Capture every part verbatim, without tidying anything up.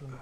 Hajde.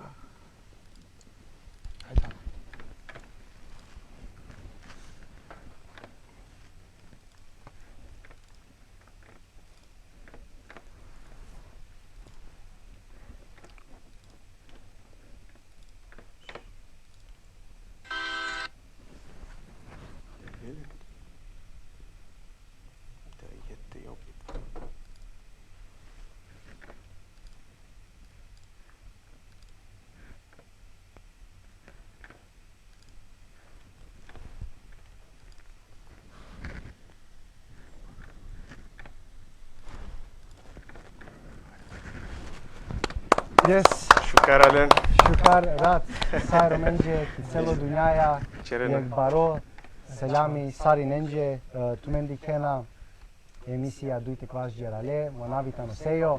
Yes. Šukar, Alen. Šukar rat, sa e Romenđe, ki celo dunjaja, Čerena. Jekh baro selami sarinenđe, e, tumen dikhena emisija Duj te kvaš đerale, mo anav tano Sejo.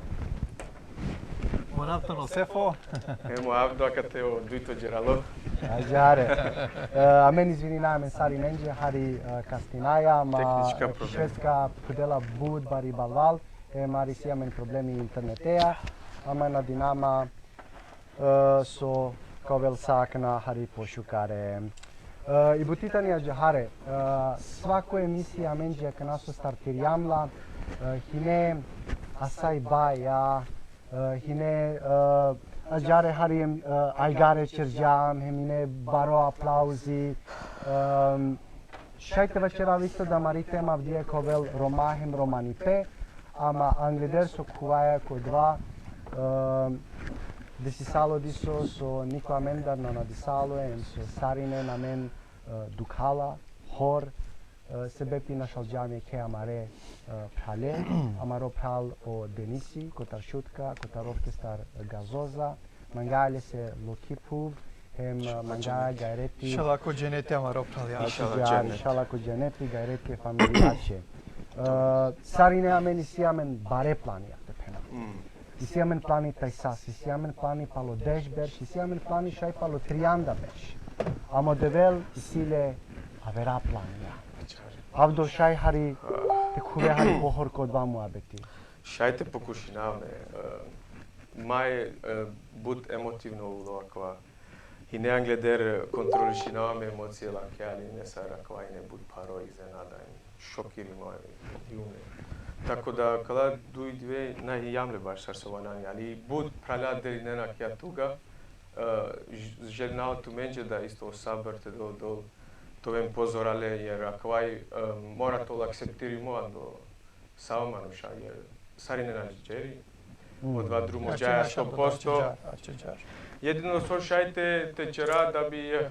Mo anav tano Sefo. E mo avdo akate o dujto đeralo. Ađahar e. E, amen izvininaja amen sarinenđe, hari, e, kasninaja, ma Tehnička problema. Švedska pudela but bari balval, e, ma isi amen problemi interneteja, ama nadinama, e, so ka ovel sa akana hari pošukare. E, i buti tani ađahar e, e, svako emisija amenđe akana so startirijam la, e, hine asaj baja, e, hine, e, ađahar hari, e, ajgare ćerđam, hem hine baro aplauzi, e, šaj te vaćerav isto da amari tema avdive ka ovel Roma hem romanipe, ama angleder so khuvaja ko odova, e, desisalo diso so niko amendar na nadisalo, em so sarinen amen, e, dukhala, hor, e, sebepi našalđam jekhe amare, e, phrale, amaro phral o Denisi, kotar Šutka, kotar Orkestar Gazoza, mangaja lese lokhi phuv, hem, e, mangaja gajreti. Inšallah ko dženeti amaro phral, ja. Inšallah, inšallah dženeti. Inšallah ko dženeti, gajreti e familijaće. E, sarine amen isi amen bare planija, te phena. Mm. Isi amen plani tajsas, isi amen plani palo deš berš, isi amen plani šaj palo trianda berš. Ama o Devel isi le avera planija. Avdo šaj hari te khuve hari pohor ko odova muabeti. Šaj te pokušinav me, e, maj, e, but emotivno ulo akava. Hine angleder kontrolišinava me emocije, lake, ali hine sar akava hine but pharo iznenada, šokirimo, e, hijum le. Tako da, kala duj dive na hijam le baš sar so valjani, ali but phrala delinena akaja tuga, e, ž-, želinava tumenđe da isto sabr te dol, dol, te oven pozorale, jer akava, e, mora te ol akceptirimo ando sa o manuša, jer sarinen ađađeri, mm, odova drumo ađaja sto posto. Ađađar, ađađar. Jedino so šaj te, te ćera da bi, e,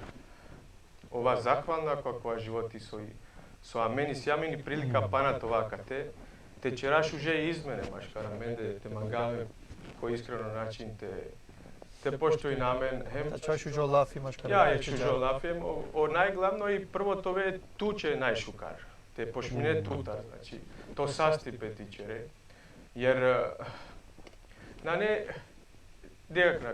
ova zahvalna ko akava životi so i, so amen isi amen i prilika pana te ova akate, te ćera šuže izmene maškar amende, te manga amen ko iskreno način te, te poštujina amen, hem te ćera šužo lafi maškar. Ja, e šužo lafi, hem o, o najglavno i prvo te ove tuće najšukar. Te pošmine tutar, znači, to sastipe te ćere. Jer, e, nane, direktno,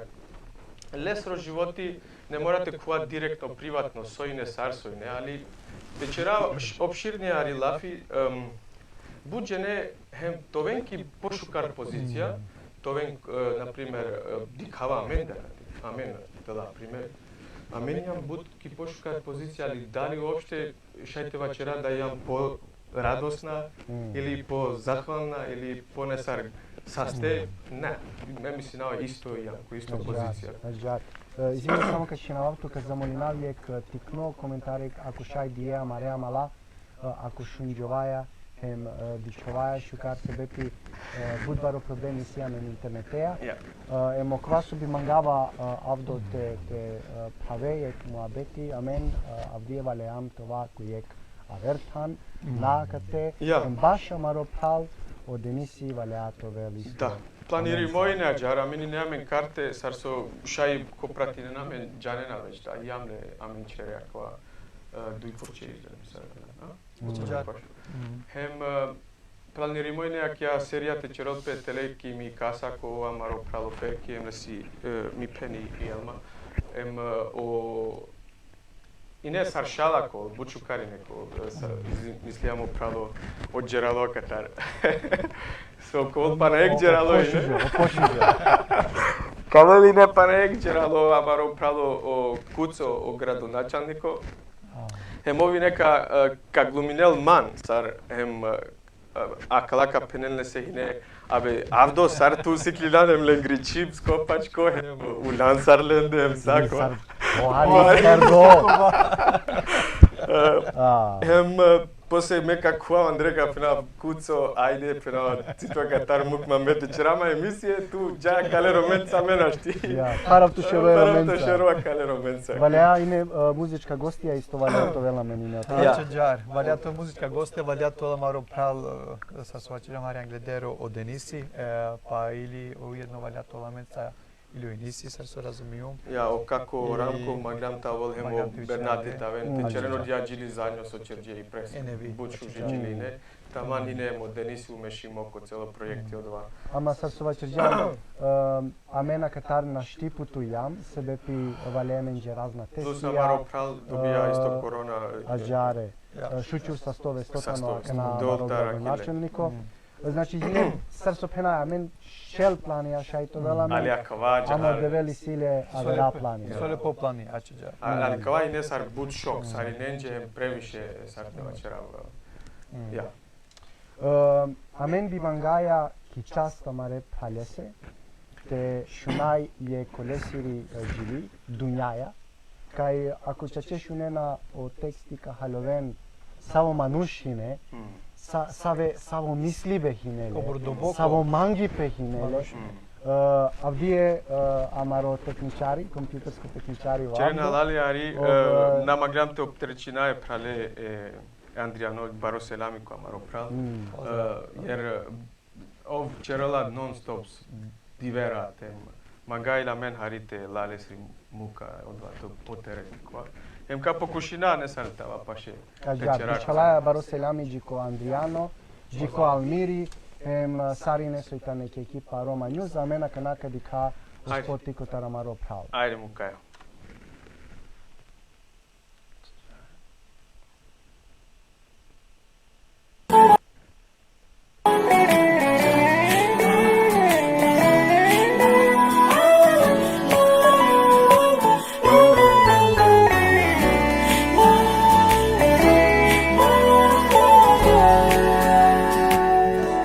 lesro životi ne mora te khuva direktno privatno, soj ine, sar soj ine, ali te ćera š-, opširnije hari lafi, em, but džene hem te oven ki pošukar pozicija, te oven, e, na primer, e, dikhava amen da, amen, da la primer. Amen hijam but ki pošukar pozicija, ali dali uopšte šaj te vaćera da hijam poradosna, mm, ili pozahvalna, ili ponesar saste, mm, ne, me mislinava isto hijam, ko isto pozicija. Ađahar. E, izvini, samo ka čhinav tu, ka zamolinav jekh, e, tikno komentari, ako šaj dije amare amala, e, ako šunđovaja, hem, e, dičhovaja šukar, sebepi, e, but baro problem isi amen interneteja. Ja. E, em okova so bi mangava, e, avdo te, te, e, phave jekh muabeti, amen, e, avdive valjam te ova ko jekh aver than, mm, na akate, ja, em baš amaro phral, o Denisi valjea te ovel isto. Da. Planirimo ine ađahar, amen ine amen karte, sar so šaj ko pratinena amen, džanena već da, hijam le amen ćere akava, e, duj porće izvedem sar, a? Mm. Ađahar. Mm. Hem, e, planirimo ine akaja serija te ćerol pe tele ki mi kasa ko amaro phral o Ferki, em lesi, e, mi pheni i Elma. Em, e, o, ine sar šala ko, but šukar ine ko, e, sa, zi-, mislinava mo phral o đeralo katar. So ko pana jekh đeralo ine. O pošužo, o pošužo. Tavela ine pana jekh ćeralo amaro phral o Kuco, o gradonačalniko. Hem ov ine ka, e, ka gluminel man, sar hem, e, akala ka phenel lese hine, abe, avdo sar tu siklilan hem lengri čhib, skopačko, hem ulan sar lende, hem sako. Sar, o hari sar do. E, hem, e, posle me ka khuva andre ka phena Kuco, ajde, phena, ti to ka tar muk ma me te čerama emisije, tu dža kale romenca, me našti. Ja, parav tu šero romenca. Parav tu šero kale romenca. Valja ine, e, muzička gostija isto valja te ovel amen ine. Ja. Ača džar, valja te muzička gostija, valja te ovel amaro phral, e, sar so vaćerđam, hari angleder o Denisi, e, pa ili ujedno valja te ovel amenca ili o Enisi, sar so razumium. Ja, o kako Ranko, mangljam te ovel hem o Bernati te aven, te ćeren odija džili zajedno so ćerđe i pres. But šuži džili ine. Taman ine hem o Denisi umešimo ko celo projekti odova. Ama sar so vaćerđam, e, amen akatar našti putujam, sebepi valjani amenđe razna testija. Plus amaro phral dobija isto korona. Ađare. Ja. E, šućur sasto vesto tano akana amaro gradonačalniko. Znači, ine, sar so phena, amen šel planija šaj te ovel amen. Ali akava ađar. Ama o Devel isi le avera planija. Isi le po planija, ača džar. A, ali akava ine sar but šok, sar inenđe previše, sar te vaćerav. Ja. E, amen bi mangaja ki čast amare phralese, te šunaj jekh olesiri, e, džili, dunjaja, kaj ako čače šunena o teksti ka haloven savo manuš hine, sa-, save, savo mislibe hine le, savo mangipe hine le. E, avdive, e, amaro tehničari, kompjutersko tehničari o Avdo. Ćeren halali hari, e, na mangljam te opterećinav e phrale, e, Andrijano, baro selami ko amaro phral. E, jer, e, ov ćerela non stop s-, dive rat, hem mangela amen hari te la lesri muka, odova to potere ko. Hem ka pokušina nesar te ava paše. Ađar, inšala, baro selami dži ko Andrijano, dži ko Almiri, hem, e, sarine soj tane ki ekipa Roma News, amen akana ka dikha o spoti kotar amaro phral. Ajde mukaja.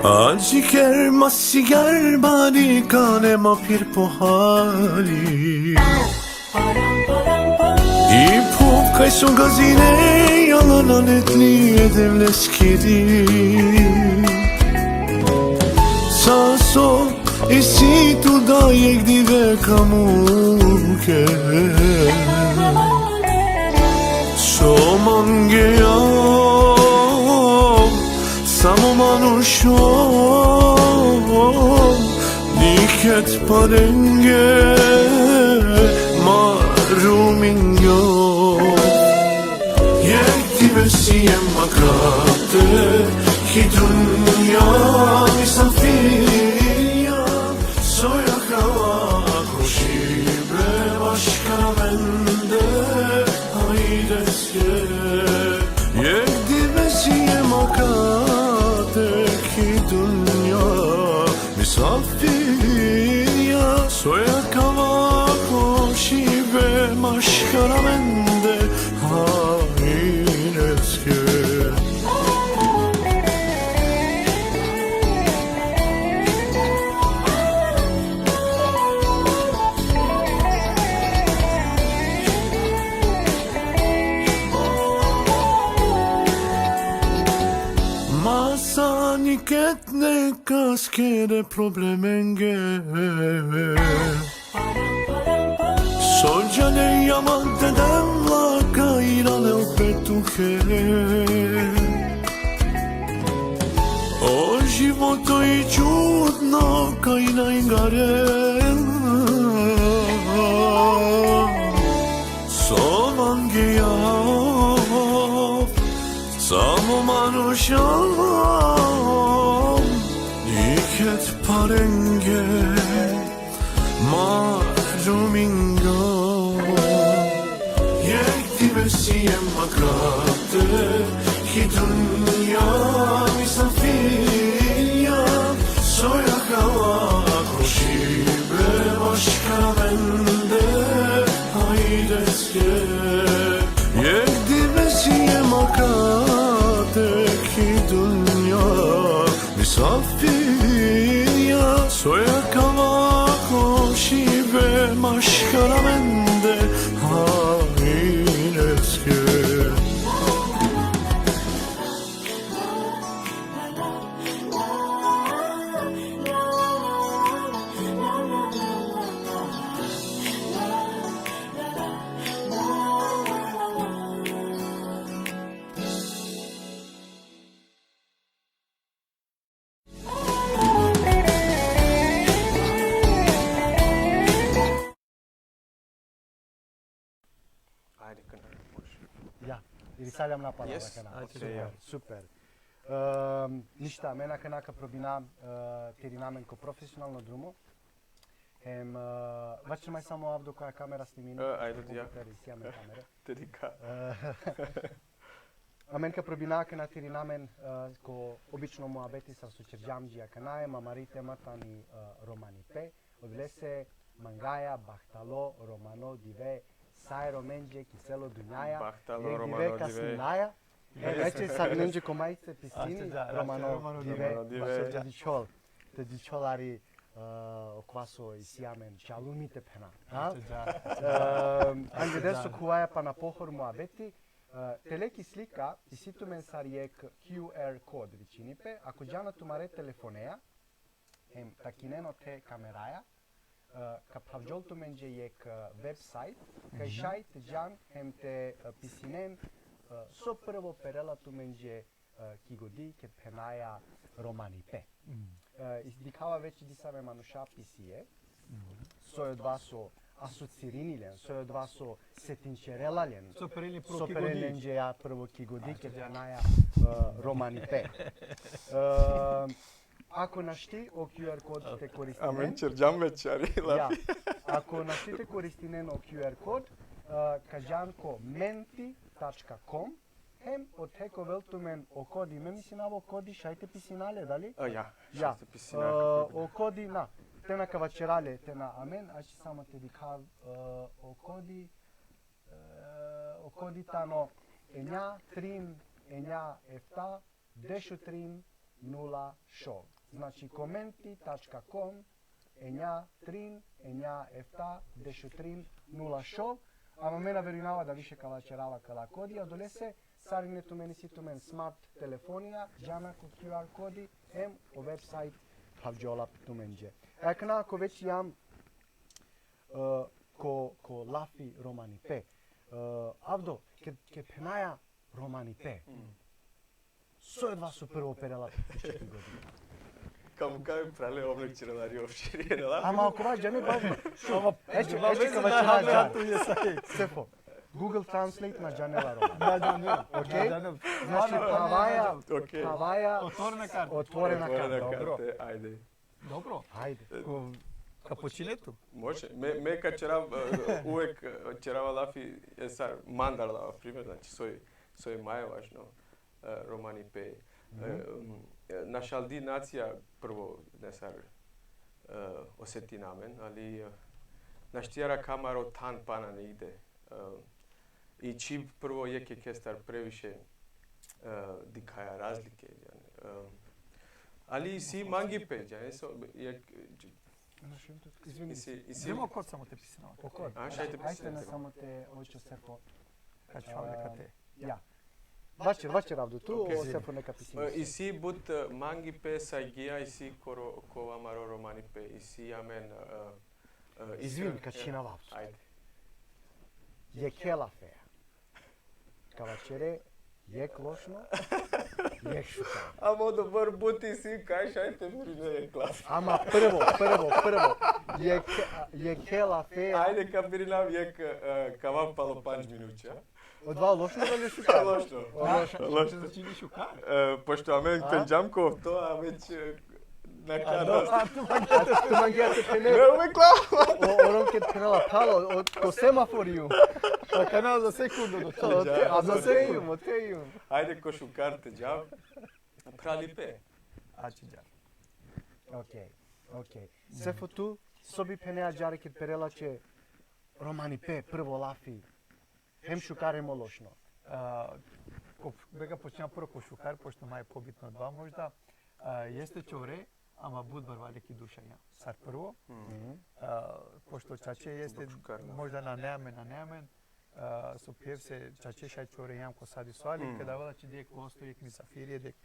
Ađiker ma sigar bani kane ma pir po hari. I phuv kaj so gazine, jala nanetli e Devleskiri. Sa so isi tu da jekh dive ka muke. So mangea, samo manušo, niked parenge ma rumingo. Jekh dive siem akate ki dunja misafirja, so akava ko šibe maškar amende, ajde. Jekh dive siem akate ki dunja misafirja, so akava ko šibe maškar amende, ajde. Ma sa niked nekaskere problemenge. So džane, ama te Devla ka iralel pe tuke. O životo i čudno kaj na ingare. So mangea, samo manušo, niked parenge ma rumingo. Jekh dive siem akate ki dunja misafirja, so akava ko šibe maškar Hajde, eske, jekh dive siem akate ki dunja, misafirja, so akava hošibe maškar amende, hajde, eske. Ajde, kana, može. Ja, irisaljam napala. Yes, akana. Ajde, super, super. Ehm, ništa, amen akana ka probina, eh, te irina amen ko profesionalno drumo. Hem, eh, vaćer ma samo, Avdo, koja kamera snimini. E, ajde, ja. Koga isi amen kamere. Te dikha. Eh, amen ka probina akana te irina amen, eh, ko obično muabeti sar so ćerđam dži akana, hem amari tema tani, eh, romanipe. Odolese mangaja bahtalo romano dive sa e Romenđe ki celo dunjaja. Bahtalo romano dive. Jekh dive ka sninaja. E, veće sarinenđe ko majce pisini romano dive. Romano dive. Te dičhol, te dičhol hari, e, okova so isi amen čalumi te phena. Ha? E, angleder so khuvaja pana pohor muabeti, e, tele ki slika isi tumen sar jekh Q R kod vičini pe, ako džana tumare telefoneja, hem takinen ote kameraja, e, ka phravđol tumenđe jekh, e, website, kaj šaj te džan hem te, e, pisinen, e, so prvo perela tumenđe, e, ki godi ked phenaja romanipe. E, is-, dikhava veće disave manuša pisije, so odova so asocirini len, so odova so setinčerela len, so perel len prvo ki godi, so perel lenđe ja prvo ki godi ked phenaja, e, romanipe. E, Ako našti o Q R kod te koristinen. Amen ćerđam već hari lafi. Ja. Ako našti te koristinen o Q R kod, e, ka džan ko menti tačka com, hem ote ka ovel tumen o kodi. Me mislinava o kodi šaj te pisina le, dali? E, ja, ja, šaj te pisina. E, o kodi na, te na ka vaćera le, te na amen, ači samo te dikhav, e, o kodi, e, o kodi tano enja trin enja efta, dešutrin nula šov. Znači, ko menti tačka com, enja trin enja efta, dešutrin nula šov. Ama me na verinava da više ka vaćerava kala kodi, odolese sarine tumen, isi tumen smart telefonija, džana ko Q R kodi, hem o website phravđola tumenđe. E, akana ako već jam, e, ko, ko lafi romanipe. E, Avdo, ked, ked phenaja romanipe. Mm. So odova so prvo perela tumenđe ki godi? Ka mukhav, prale, ov nek ćerela hari, ov ćerela. Ama okova džane baš. Ama, eće, ama eće veze ka vaćera na, na, džan. Tu je sahi. Sefo, Google Translate na džanela romani. Da, da, da. Okej? Da, da, da. Znači, pravaja, okej, pravaja otvorena karta. Otvorena karta. Otvorena karta, dobro. Ajde. Dobro. Ajde. Ko, ka počine tu? Može. Me, me ka ćerav, e, uvek, e, ćerava lafi, e, sar mandar lava primer, znači, soj, soj maj važno, e, romanipe. Mhm. E, m, e, našaldi nacija prvo, ne sar, e, osetina amen, ali, e, našti arakha amaro than pana nigde. E, i čhib prvo jekh jekhestar previše, e, dikhaja razlike, džane. E, ali isi mangipe, džane, so, jekh, izvini. Isi, isi. Idemo kod samo te pisina. O kod? A, šaj te pisina. Ajde na samo te očo Sefo. Ka čhava neka te. Ja. Vaćer, vaćer, Avdo, tu, okej, o Sefo neka pisini. E, isi but, e, mangipe, sajgija, isi koro, ko amaro romanipe, isi amen, e, e, izvini, ka čhinav. Ajde. Jekhe lafea. Ka vaćere, jekh lošno, jekh šukar. Ama odobor but isi kaj šaj te birine jekh lafi. Ama prvo, prvo, prvo. Jekhe, jekhe lafea. Ajde, ka birinav jekh, e, kava palo pandž minuća. Odova lošno ili šukar? Lošno. Lošno. Lošno. Znači, ili šukar? E, pošto amen pendžam ko to, a već, e, na, a, no, a tu mangea te, tu mangea te phene. Ne, uvek lava. O, orom ked phenela palo, o, ko semaforiu. Pa kanal za sekundu do to. A za sekundu, te ju. Ajde, ko šukar te džav. Pralipe. Ači džar. Okej, okej. Sefo, tu, so bi phenea ađahar ked perela će romanipe, prvo lafi, hem šukar hem o lošno. A, ko, beka počnja prvo ko šukar, pošto ma e pobitno dva možda. A, jeste čore, ama but barvale ki duša jam. Sar prvo. Mhm. A, pošto čače jeste, but šukar, da, možda nane amen, nane amen, a, so pjevse čače šaj čore jam ko sadi so, ali, mm, keda avela či dek gosto, jek misafiri, dek,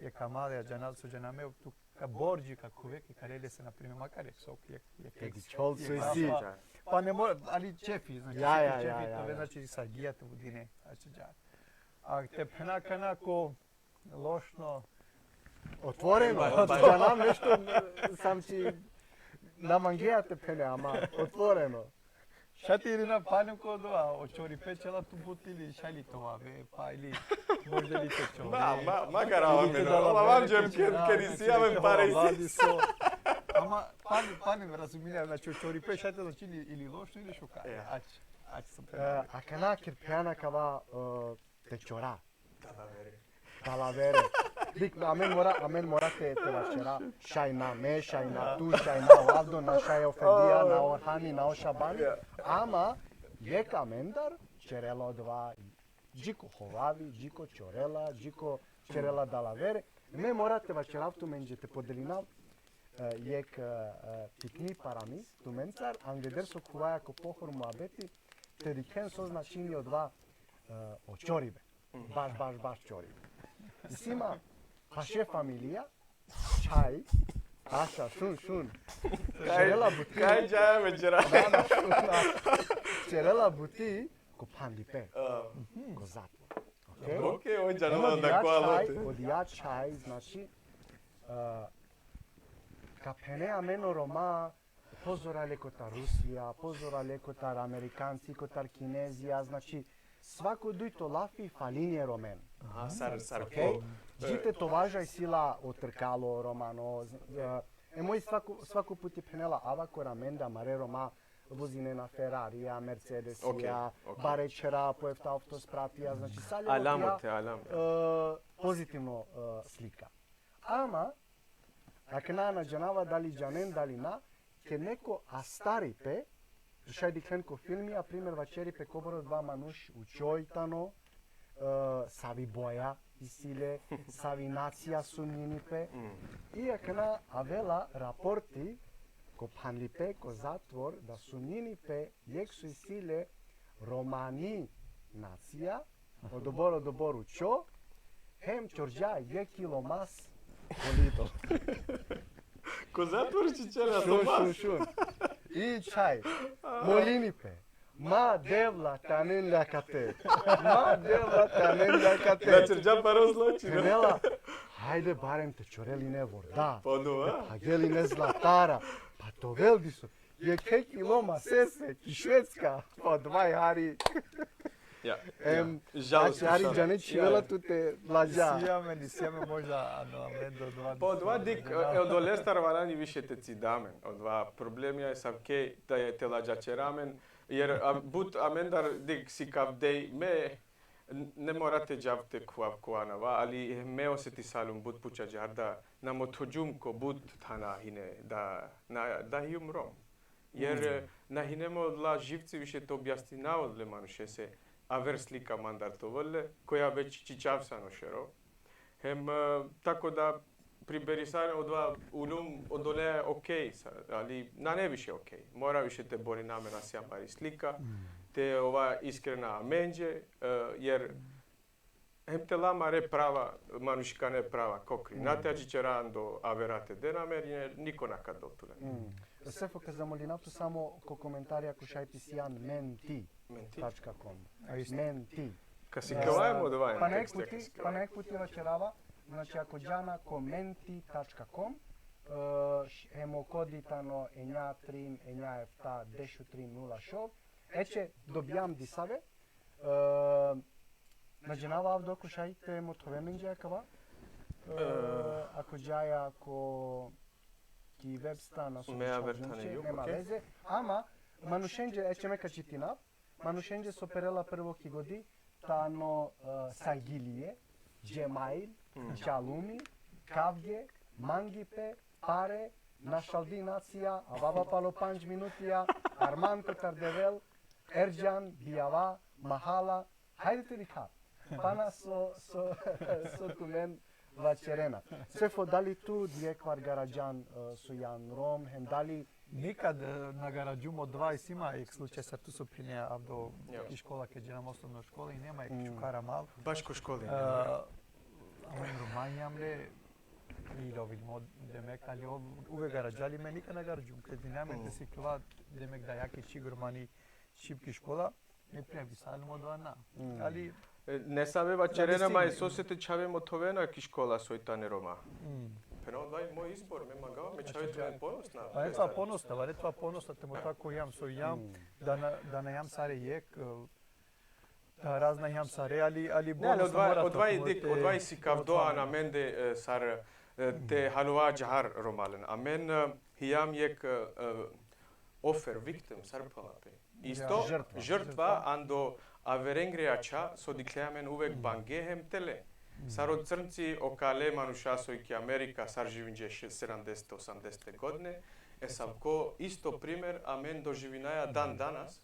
jek amale, a džanal so džaname, tu ka borđi, ka kuvek, ka lele se, na primer, makar jek sok, jek, jek, jek, čol so jek isi. Kafa. Pa ne mora, ali čefi, znači, ja, ja, čefi, ja, to ja, ve, ja, znači, sagija te budine, znači, dža. A te phena kana ko lošno. Otvoreno, ba, ba, džanav nešto, sam ti na mangea te phene, ama otvoreno. Šaj te irina panem ko dova, o čoripe čela tu but ili šaj li to ave, pa ili možda li te čore. Ma, ma, ma karav amen, ili te dala, ova vam džem ke, ke isi amen pare. Ama panem, panem, razumina, znači, o čoripe šaj te, znači, ili, ili lošno ili šukar. Ja. Ač, ač sam. E, akana ked phena kava, e, te čora. Dalavere. Dalavere. Dik, amen mora, amen mora te, te vaćera. Šaj na me, šaj na tu, šaj na o Avdo, na šaj ofendija, na o Orhani, na o Šabani. Ja. Ama, jek amendar, ćerela odova, dži ko hovavi, dži ko čorela, dži ko ćerela dalavere. Me mora te vaćerav tumenđe, te podelinav, e, jek, e, e, tikni paramis tumencar, angleder so khuvaja ko pohor muabeti, te dikhen so značini odova, e, o čoribe. Baš, baš, baš čoribe. Isi ma paše familija, čhaj, aša, šun, šun. Kaj, čerela buti. Kaj džaja me džera? Na, na, šun, na. Čerela buti ko phanlipe. A. Ko zatvor. Okej? Okej, oj, džanela da ko alo te. Odija čhaj, znači, e, ka phene amen o Roma, pozorale kotar Rusija, pozorale kotar Amerikanci, kotar Kinezija, znači, svako dujto lafi falini e Romen. Aha, sar, sar. Okej? Ko, e, dži te tovaža isi la o trkalo, romano, z-, e, e moj svako, svako puti phenela, ava kor amende, amare Roma vozinena Ferarija, Mercedesija, okej, okej, bare čhera, po efta ofto spratija, znači, sa le. Alam ote, alam. E, pozitivno, e, slika. Ama, akana na džanava dali džanen, dali na, ked neko astari pe, šaj dikhen ko filmi, a primer vaćeri pe kobor odova manuš učoj tano, e, savi boja isi le, savi nacija sumnjini pe. Mm. I akana avela raporti ko phanlipe, ko zatvor, da sumnjini pe jek so isi le romani nacija, odobor, odobor učo, hem čorđa jek kilo mas ko Lidl. Ko zatvor či čera to mas? Šun, šun, šun. I čhaj, molini pe. Ma Devla, te anen le akate. Ma Devla, te anen le akate. Na čorđa baro zločin. Phenela, hajde barem te čore line vorda. Pa no, a? Te phage line zlatara. Pa te ovel diso. Jekhe kilo masese, ki Švedska, pa odova i hari. Ja, em, ja. Žalostno, znači, hari, šal. Džane čhivela tute ladža. Isi amen, isi amen možda, ano, amen do odova. Pa odova dik, e, odolestar valjani više te cida amen. Odova problemija esavke da je te ladžaćera amen, jer, a, but amendar dik sikavdej me, n-, ne mora te džav te khuvav ko anava, ali me osetisalum but pučađar da na mothođum ko but thana hine, da, na, da hijum Rom. Jer, mm, e, na hine mo la živci više te objasninav odole manušese aver slika mandar te ovel le, koja već čičav sa ano šero. Hem, e, tako da priberisar odova ulum odole okej, sa, ali nane više okej. Mora više te borina amen asi amari slika, mm, te ova iskrena amenđe, e, jer hem te la amare prava, manušikane prava kokri. Mm. Na te adžićera ando avera te dena amen, jer niko na ka del tule. Mm. Sefo, ka zamolinav tu samo ko komentarija ko šaj te sijan menti. Menti? Tačka kom. A, isto. Menti. Ka sikavaja mo odova. E, pana jek puti, pana jek puti vaćerava, znači, ako džana ko menti tačka kom, e, š-, hem o kodi tano enja trin enja efta dešutrin nula šov, eće dobijam disave, e, na džanava, Avdo, ko šaj te mothove amenđe akava. E, e, ako džaja ko ki web strana so me aver tane, nema veze. Ama manušenđe, eće me ka čitinav, manušenđe so perela prvo ki godi, tano, e, sajgilije, džemail, čalumi, kavge, mangipe, pare, našaldi nacija, avava palo pandž minutija, arman kotar Devel, Erdžan, bijava, mahala, hajde te dikha. Pana so, so, so tumen vaćerena. Sefo, dali tu dijekvar garađan, e, so jan Rom, hem dali... Nikad, e, na garađum odova, isi ma jek slučaj sar tu so phine, Avdo, ki škola, ked džanam osnovno škola, i nema jek čukara mal. Baš ko školi. E, amen Roma hijam le, i lovi mo demek, ali ov uvek garađa, ali me nikad na garađum. Ked dinam te sikljova, demek da jaki čhib romani čhib ki škola, me prijavisalum odova na. Ali... E, nesave vaćerena, ma so se te čhave mothovena ki škola soj tane Roma. Phena odova i mo izbor, me mangava, me čhave te ponosna. Pa ne, to ponosna, vale, to ponosna te mothov ko hijam, so hijam, da na, da na hijam sare jek, e, da razna hijam sare, ali, ali... Ne, ali odova, odova i dik, odova i sikavdo amende, e, sar, e, te halova ađahar Romalen. Amen, e, hijam jek, e, e, Opfer, victim, sar phenela pe. Isto, žrtva, ando averengre ačha, so dikhle amen uvek bange hem tele. Sar o crnci, okale manuša soj ki Amerika, sar živinđe še-, sedamdeset, osamdeset godine, esavko isto primer amen doživinaja dan danas,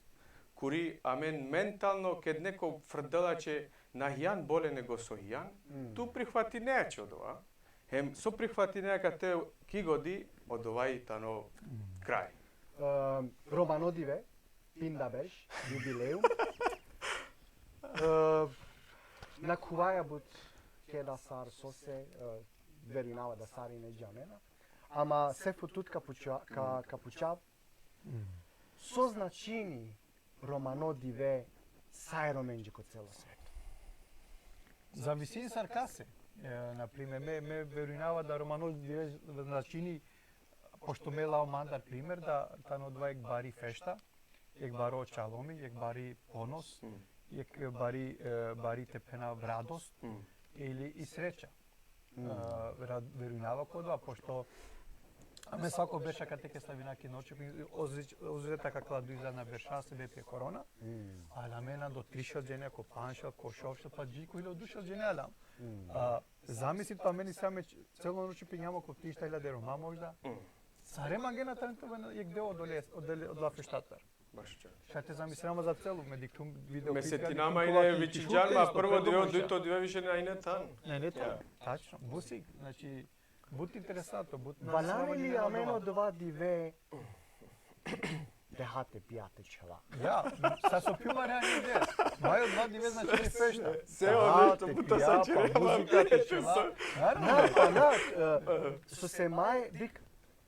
kuri amen mentalno, ked neko frdela će na hijan bolje nego so hijan, tu prihvatinea će odova. Hem so prihvatinea kate, ki godi, odova i tano kraj. E, Romano dive, pinda berš, jubileum. E, na khuvaja but keda sar sose, e, verujnava da sarine džanena. Ama Sefo, tut ka puča-, ka, ka pučav, so značini Romano dive sa e Romenđe ko celo sveto? Zavisini sar kase. E, na primer, me, me verujnava da Romano dive značini, pošto me lav mandar primer, da tano odova jek bari fešta, jek baro čalomi, jek bari ponos, jek bari, e, bari te phenav radost, ili i sreća. E, ra-, verujnava ko odova, pošto amen svako berš akate ke slavina ki Norrköping, oz-, ozeta akala duj zadnja berša sebepi korona, ali amen ando trišel džene, ko panšel, ko šovšel, pa dži ko hiljadu dušel džene alam. A, zamisli tu, amen isi amen č-, celo Norrköping, amo ko trišta hiljade Roma možda. Sare mangena tane te oven jek deo odole, odole, odola feštatar. Baš čak. Šaj te zamislina ma za celu, me dikhlum video. Me setinama, ine vičinđan ma prvo dive, dujto dive više na ine than. Na ine than. Tačno. But sik, znači, but interesantno, but... Valjani li amen odova dive te ha te pija te čhela? Ja, sa so pijum, valjani dive. Maj odova dive, znači, fešta. Se ono što puta sa čhela, muzika te čhela. Naravno. Na, pa na, e, so se maj, dik,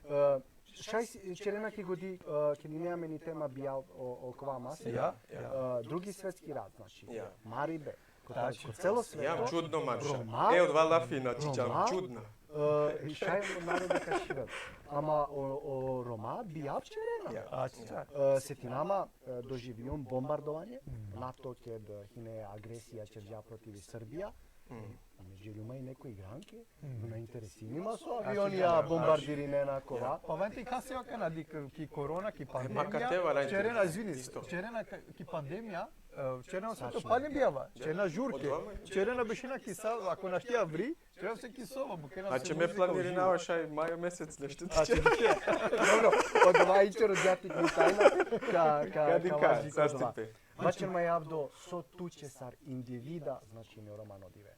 e, šaj si-, ćerena ki godi, e, ked ine amen i tema bijav o, okova masek. Ja, ja. E, Drugi svetski rat, znači. Ja. Maribe. Ko, tačno, ko celo sveto. Ja, čudno manuša. Roma. E, odova lafi, znači, čam, Roma, čudno. E, šaj o narode ka šivel. Ama o, o Roma bijav ćerena. Ja. Ača. E, setinama, e, doživium bombardovanje. NATO ked, e, hine agresija ćerđa protiv Srbija. Amen dželjum ma i neko igranke, na interesini ma so avionija bombardirinena kova. Pa valjani te kasi akana, dik, ki korona, ki pandemija, ćerena, izvini, ćerena ka-, ki pandemija, e, ćerena so to palim bijava, ćerena žurke, ćerena bešena ki sala, ako našti avri, ćerena se ki soba, bukena. Znači, me planirinava šaj maj mesec nešto te ćera. Dobro, odova i ćero džatik ni tajna, ka, ka, ka važi ko odova. Vaćer ma, Avdo, so tuće sar individa značini Romano dive.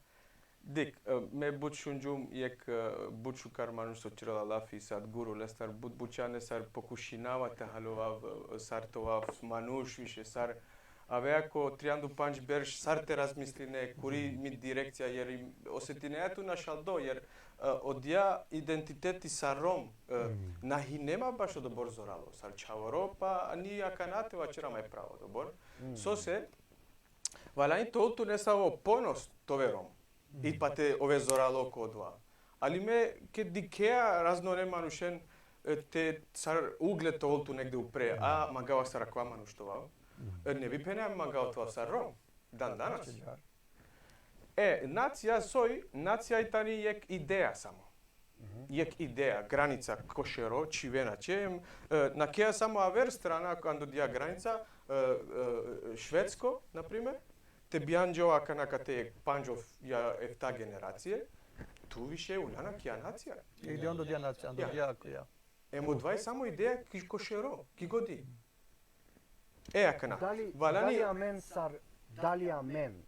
Dik, e, me but šunđum jek, e, but šukar manuš so ćerela lafi, Sadguru, lestar but bućane sar pokušinava te halovav, e, sar te ovav manuš više, sar avea ko trianda u pandž berš, sar te razmisline, kuri mi direkcija, jer i osetinea tu našaldo, jer, e, odija identiteti sar Rom, e, na hine ma baš odobor zoralo, sar čhavoro, pa ni akana te vaćera ma i pravo odobor. Sose, valjani te ol tu nesavo ponos te ove Rom. I pa te ove zoralo ko odova. Ali me ked dikhea raznone manušen, e, te sar ugled te ol tu negde upre, a mangava sar akava manuš te ovav. E, ne bi phenea mangava te ovav sar Rom. Dan danas. E, nacija soj, nacija i tani jek ideja samo. Jek ideja, granica ko šero, čhivena će, em, e, nakea samo aver strana, ando dija granica, e, e, Švedsko, na primer, te bijanđe akana kate pandž ja efta generacije, tu više ul na nakea nacija. Ili ando dija nacija, ando dija, ja. Em odova i samo ideja ki, ko šero, ki godi. E, akana. Dali, Valjani, dali amen sar, dali amen.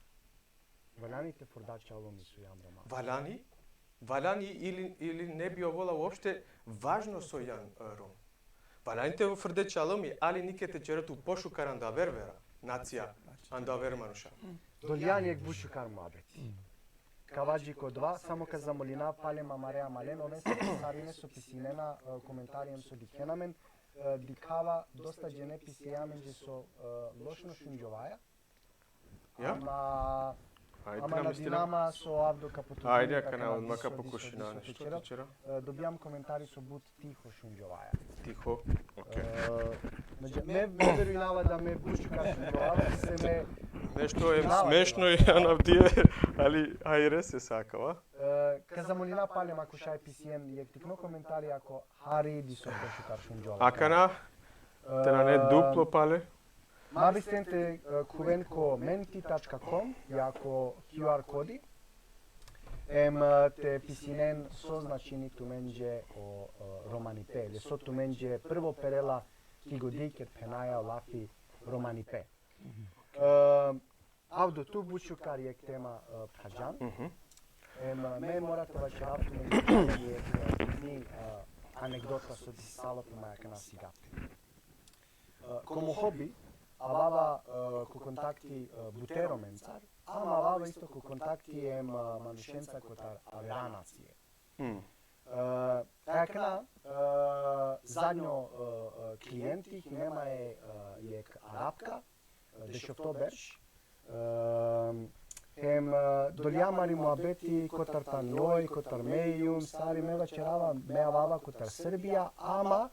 Valjani te frda čalumi so jam Roma. valjani, valjani ili, ili ne bi ovola uopšte važno so jan, e, Rom. Valjani te frde čalumi, ali nike te čere tu pošukar anda aver vera, nacija, anda aver manuša. Dolijan jek but šukar muabeti. Ka ava dži ko dova, samo ka zamolinav palem amare amalen, oven so sarine so pisinena, e, komentari em so dikhena amen, e, dikhava dosta džene pisi amenđe so, e, lošno šunđovaja. Ja? Ama, Ajde, ama nam istina. Nadinama so Avdo ka potvrdi. Ajde, akana odmah ka pokušina nešto te čera. E, dobijam komentari so but tiho šunđovaja. Tiho. Okej. E, među-, me, me verujnava da me but šukar šunđovaja, se me Nešto je Znava smešno te i anavdije, ali hajde se sakava. E, ka zamolina palem ako šaj pisien jek tikno komentari, ako hari diso pošukar šunđovaja. Akana, te nane duplo pale. Ma bisten te, e, khuven ko menti tačka kom, ja ko Q R kodi. Em, e, te pisinen so značini tumenđe o, e, romanipe. Le so tumenđe prvo perela ki godi ked phenaja o lafi romanipe. E, Avdo, tu but šukar jek tema, e, phadžan. Mhm. Em, e, me mora te vaćerav tumenđe jek, e, bitni, e, anegdota so disalo pe ma akana sigate. E, ko mo hobi, avava, e, ko kontakti, e, buter Romencar, ama avava isto ko kontakti em, e, manušenca kotar avera nacije. Mm. E, akana, e, zadnjo, e, e, klienti, hine ma e, e, jek Arapka, e, dešofto berš, e, hem, e, dolija amari muabeti kotar tani oj, kotar me jum, sar i me vaćerava, me avava kotar Srbija, ama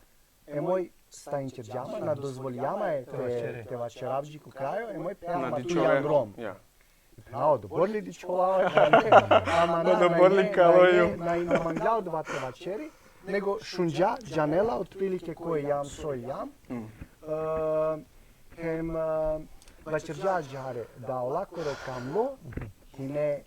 e moj stanjkerđa ma, na dozvolija ma e te, te vaćerav dži ko krajo, e moj phena ma tu jan Rom. Ja. Pravo, odobor li dičhova, ama na, Odobor li na, kalo na, ju. na, na mangla odova te vaćeri, nego šunđa, džanela, otprilike ko jam, so jam. Mm. E, hem, e, vaćerđa ađare, da olakoro kamlo, hine, e,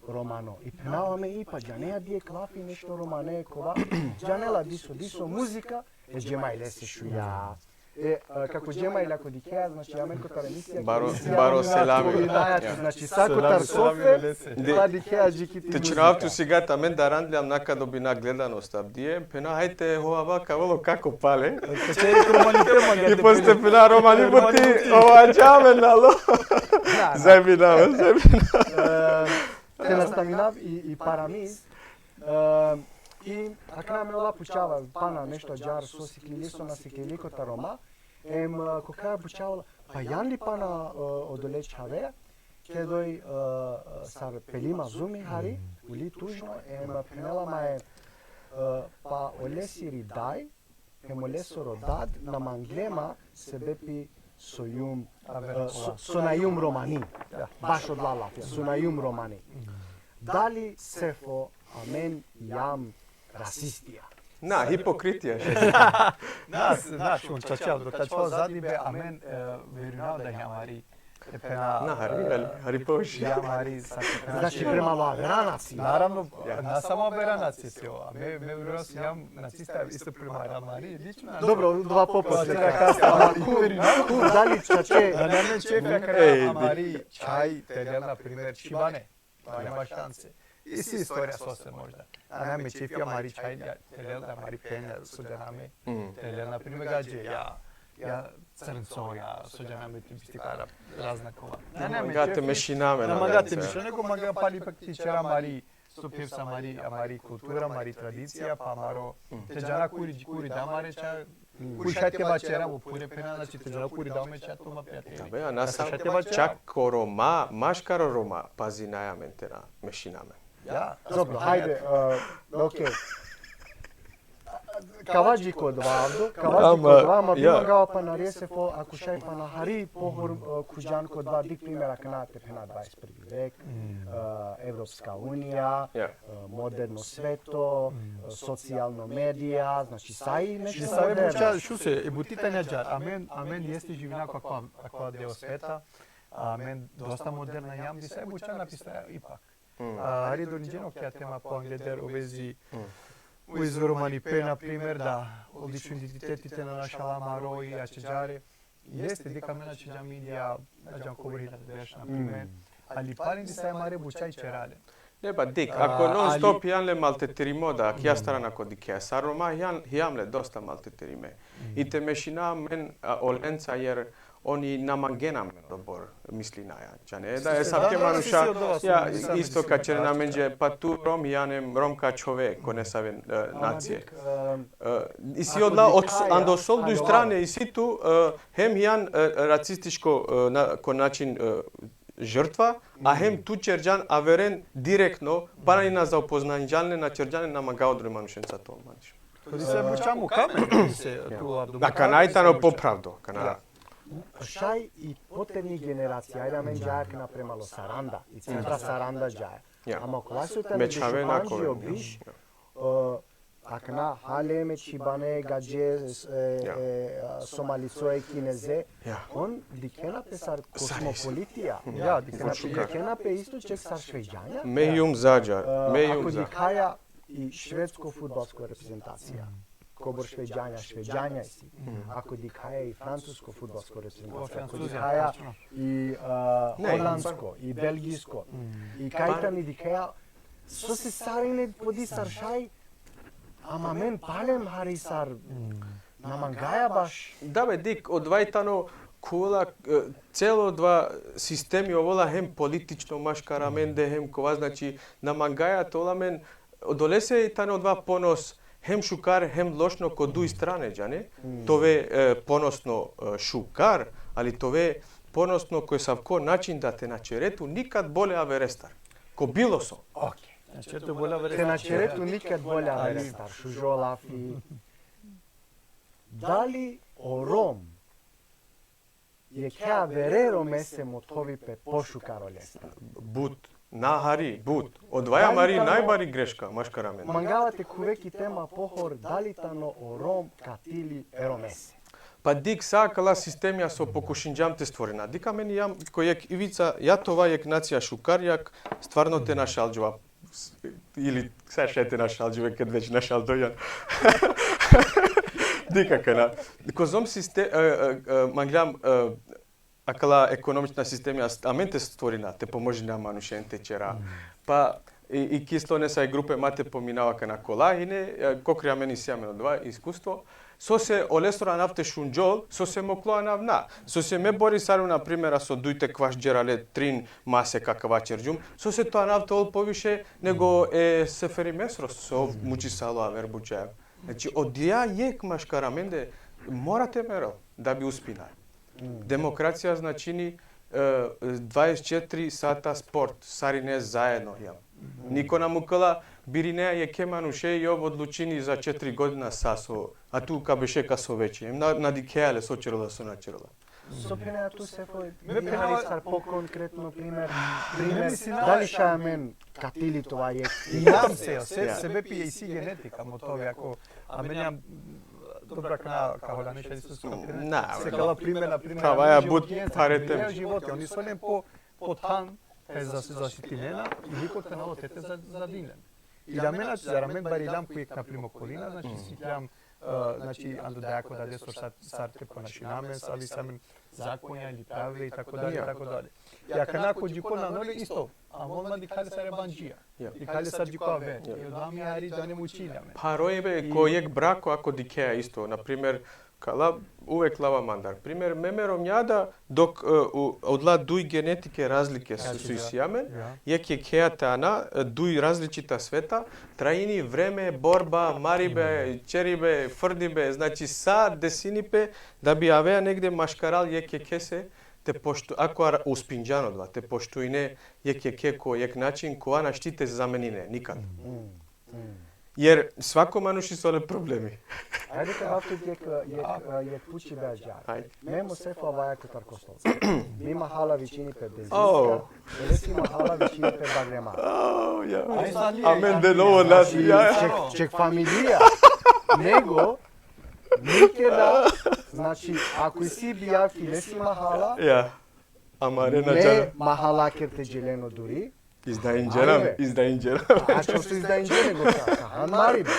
romano. I phenava me i pa džanea dijek lafi nešto romane kova. Džanela diso, diso muzika, e Džemajle se šuja. E, e, kako Džemajla ko dikhea, znači, amen kotar emisija, Baro, emisija, baro ona selami. spomina, Ja. znači, sa kotar sofe, De- pa dikhea dži ki ti Te muzika. čunav tu sigate, amen da randli amna ka dobina gledanost avdije, pena hajte ho ava ka volo kako pale. Te romani tema. I posle pena romani buti, ova džame nalo. Da, da. Zajebinava, zajebinava. E, te nastavinav i, i paramiz. E, i akana me ola pučava pana nešto ađar so siklili, so na siklili kotar Roma. Em, e, ko kraj pučava, pa jan li pana, e, odole čhavea, ked oj, e, sar peli ma zumi hari, uli tužno, em, phenela ma e, e, pa olesiri daj, hem olesoro dad, na mangle ma sebepi so jum, e, so, so na jum romani. Baš odola lafi, so na jum romani. Dali sefo amen jam rasistija? Na, hipokritija. Na, znaš, on čača, dok čača zadnji be, amen, e, verujnava da jam hari, e, pena, Na, hari, hari, hari poši. jam hari, sa te pena. Znači, prema avera nacija. Naravno, Ja. Na samo avera nacija se ova. Me, me verujnava si jam nacista, isto prema amari, lično. Dobro, dva poposle. Kasta, ali ku verujnava. Ku, dali čače? Da ne me čefe, Ej, kada amari čhaj, te lel, na primer, čhibane. Pa nema šanse. Isi istorija so se možda. A na me čefi amari čhaj, ja, te lel, da amari phenja, so da name. Mm. Te lel, na primer, gađe, ja, ja crnco, ja, so da name, ti bisti kara razna kova. Na, na me Mangate čefi. mešiname, Na na, mangate na, mešiname, nego manga pali pak ti čera amari, so pevsa amari, amari kultura, amari tradicija, pa amaro, te džana kuri, kuri da amare ča, kuri šaj te vaćera, o pure pena, znači te džana kuri da me ča, to ma prijatelji. Tabe, a na Znači, sam šaj te vaćera. čak ko Roma, maškaro Roma, pazinaja amen te na mešiname. Ja. Dobro, hajde, e, okej. Ka ava dži ko dova, Avdo, ka ava dži Ama, ko dova, ma bi ja. mangava pana resefo, ako šaj pana hari pohor, e, khuđan ko dova, dik primer akana te phena dvadeset prvi vek, e, Evropska unija, Ja. e, moderno sveto, e, socijalno medija, znači sa i nešto Disave moderno. Buča, šuse, e buti tanja ađar, amen, amen jeste živina ko akva, akva deo sveta, amen dosta moderna jam, disave Buča napisa ipak. A, hari dolinđen okej tema po angleder u vezi, u vezi romanipe, na primer, da, o lično identiteti te na našala amaro i ačeđare, Jeste, dikh amen na čhiđam Indija, na džanav kobor hiljada berš, na primer. Ali palem disave amare buča ićerale. Ne, pa dikh, ako non stop hijan le maltretirimo, da, kija strana ko dikhe. Sar Roma hijan, hijam le dosta maltretirime. I te mešina amen, a, olenca, jer oni na mangena amen odobor, mislinaja. Džane, da, esavke manuša, ja, isto ka ćeren amenđe, pa tu Rom hijan hem Rom ka čhove, ko nesave, e, nacije. E, isi odla, ando solduj strane isi tu, e, hem hijan, e, racističko, e, na, ko način, e, žrtva, a hem tu ćerđan averen direktno, pana i na zapoznanđan le, na ćerđan le, na manga odre manušenca to manđe. Kodi se buča mukamen, se tu abdu. Da, kana i tano popravdo, kana. Šaj i poterni generacija, ajde amen džaja akana prema lo saranda, i centra saranda džaja. Ja. Ama kola su tane Me čhave na dešupanđi kove. Obiš, e, akana hale me čhibane gadže, e, e, Somalicoje, Kineze, Ja. on dikhena pe sar Sar kosmopolitija. Ja, dikhena pe. Dikhena pe isto ček sar Šveđanja. Me jum za džar, E, me ako jum za. Dikhaja i švedsko fudbalsko reprezentacija. Kobor Šveđanja, Šveđanja isi. Ako dikhaja i francusko fudbalsko reprezentacija, ako Francuzija, dikhaja tačno. i, e, Ne. Holandsko, i Belgijsko, i kaj tani dikhaja, so se sarine podi sar šaj, ama amen palem hari sar, na mangaja baš. Da be, dikh, odova i tano kola, e, celo odova sistemi ovola hem politično maškar amende, hem kova, znači, na mangaja te ol amen, odolese i tano odova ponos, hem šukar, hem lošno ko duj strane, džane, te ove, e, ponosno, e, šukar, ali te ove ponosno ko esavko način da te na ćere tu nikad bole averestar. Ko bilo so. Okej. Znači, eto, bolja Te na ćere tu nikad bole averestar, šužo lafi. Dali o Rom jekhe avere Romese mothovi pe pošukar olestar? But, na hari, but. Odova i amari najbari greška, maškar amen. Mangava te khuve ki tema pohor, dali tano o Rom katili e Romese? Pa dikh, sa akala sistemija so pokušinđam te stvorina. Dikh, amen hijam ko jekh ivica, ja te ova jekh nacija šukar, jak stvarno te našalđova. Ili sa šaj te našalđova, kad već našaldo hijan. Dikh akana. Kozom siste-, e, e, e, manglem, e, akala ekonomična sistemija, amen te stvorina, te pomožina manušen te ćera. Pa i, i ki slone sa i grupe ma te pominava akana kola hine, e, kokri amen isi amen odova iskustvo. Sose olesoro anav te šunđol, sose moklo anav na. Sose me bori sar, na primer, aso duj te kvaš đerale trin masek akava ćerđum. Sose to anav te ol poviše nego e Seferimesoro so mučisalo aver bučaja. Znači, odija jekh maškar amende mora te merol da bi uspina. Demokracija značini, e, dvadeset četiri sata sport, sarine zajedno, jel? Niko na mukela birine jekhe manuše i ov odlučini za četiri godina sa so, a tu ka beše ka so veće. Em na, na dikhea le so ćerela, so na ćerela. So phenea tu, Sefo, Me phenava- sar po konkretno primer, Ne primer, mislim na- dali šaj amen katili te ova jekh? Hijam se, se, Ja. sebepi isi genetika, mothovi, ako, amen hijam, dobro, akana ka hola nešto isto so. Na, Se kala primer, na primer, Prava ja amen but životinje, pare tem. Amen životinje, oni so len po, po than, te za-, zaštitinen, i niko te na ol te, te za-, zadinen. I amen, znači, zar amen barilam ko jekh, na primer, okolina, znači, sikljam, e, znači, ando dajako dadesoro sar, sar te ponašina amen, sar isi amen zakonja ili pravila i tako dalje, i tako dalje. I akana ko džiko nane ole isto, ama on ma dikha le sar jebandžija. Ja. Dikha le sar džiko aver. I odova mi hari džanem učilja me. Paroj be, ko jekh brako ako dikhea isto, na primer, kala uvek lava mandar. Primer, me me romnja da, dok, e, u, odla duj genetike razlike so, so isi amen, Ja. jekh jekhea te ana, e, duj različita sveta, trajini vreme, borba, maribe, ćeribe, frdibe, znači sa desini pe, da bi avea negde maškaral jekh jekhese, te poštu-, ako ara-, uspinđan odova, te poštujne jekh jekhe ko jekh način, kova našti te zamenine, nikad. Jer svako manuš isi ole problemi. Ajde te vav tut jekh, jekh, jekh pučibe ađahar. Ajde. Me hem o Sefo avaja kotar Kostolca. Mi mahala vičini pe Benzinska, Oh. lesi mahala vičini pe Bagrema. Oh, ja. Aj, sad nije, Amen sad de nije. novo nas, Znači, ja. ček, ček familija. Nego, nikeda, znači, ako isi bijavki lesi mahala, Ja. Amare na me džana. Mahala ker te dželeno duri, Izdainđeram, Ajde. Izdainđeram. A što su izdainđe nego sa, sa han maribe.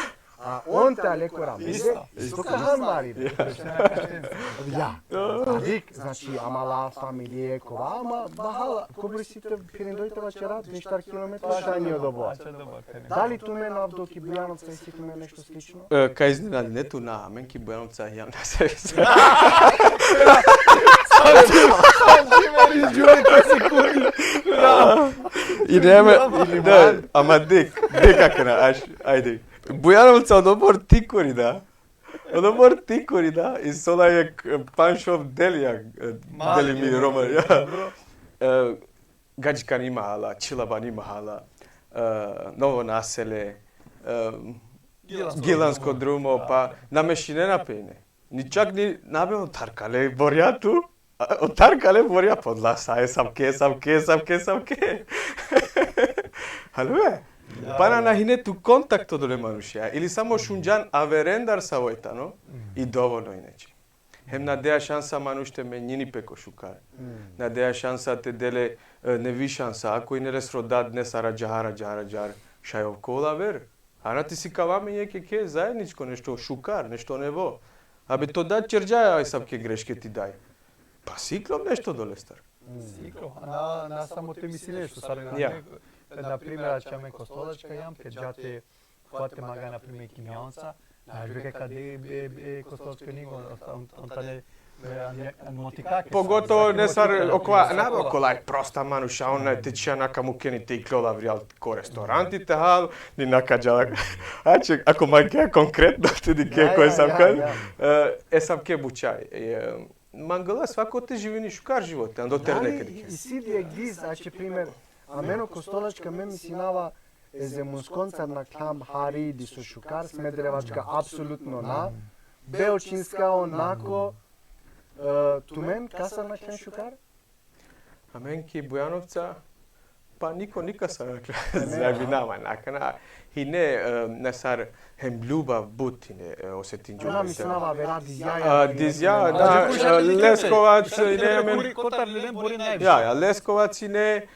A on te ale ko Rameze, isto, isto ka han mari. Ja. Dik, znači, ama la familije kova, ama bahala, kobor isi te pirindoj te vaćera, deštar kilometra šaj odobor. Dali tumen avdo ki Bujanovca isi tumen nešto slično? E, ka iznenadine tu, na, amen ki Bujanovca jam na se. Ideme, da, ama dik, dik akana, aš, ajde. Bujanovca odobor tikori, da. Odobor tikori, da. I sola jekh, e, panj-šov delija, e, deli mi Roma, ja. E, Gadžikani mahala, Čilabani mahala, e, Novo Naselje, e, Gilansko drumo, pa na mešinena pe ine. Ni čak ni na be otar kale borja tu, a, otar kale borja podla sa, esavke, esavke, esavke, esavke. Halve? Pana na hine tu kontakt odole manuša. Ili samo šunđan averendar savo tano, i dovoljno inače. Hem na dea šansa manuš te menjini pe ko šukar. Na dea šansa te dele, e, nevi šansa. Ako ine lesro dad nesar ađahar, ađahar, ađahar, šaj ov ka ovel aver. A na te sikava amen jekh jekhe zajedničko nešto šukar, nešto nevo. Abe to dad ćerđa esavke greške ti daj. Pa sikljov nešto odolestar. Sikljov, na, na samo te misline so sar na, na primer, ače amen Kostolačka jam, ked dža te, kova te manga, na primer, ki Mionca, na žurke ka de, e, e, Kostolačka nigo, on, on tane, e, an, an motika ke. Pogotovo nesar okova, na be okola prosta manuša, on te čhija na ka mukeni te iklol avrijal ko restoranti te hal, ni na ka džala. Ače, ako mangea konkretno te dikhe ko esavke, e, esavke bučaj. E, Mangela svako te živini šukar živote, ando terne. Dali isi di egziz, ače primer, amen o Kostolačka, me misinava, e Zemunskonca nakhljam hari diso šukar, Smederevačka apsolutno na, Beočinska onako, e, tumen kasar nakhljam šukar? Amen ki Bujanovca, pa niko nikasar na zavinava, na, akana hine, e, nesar hem ljubav but hine, e, osetinđum. Ona misinava avera dizjaja. A, dizja, da, e, Leskovac, ine amen. Kotar lelen bori najviše. Ja, ja, Leskovac ine, e,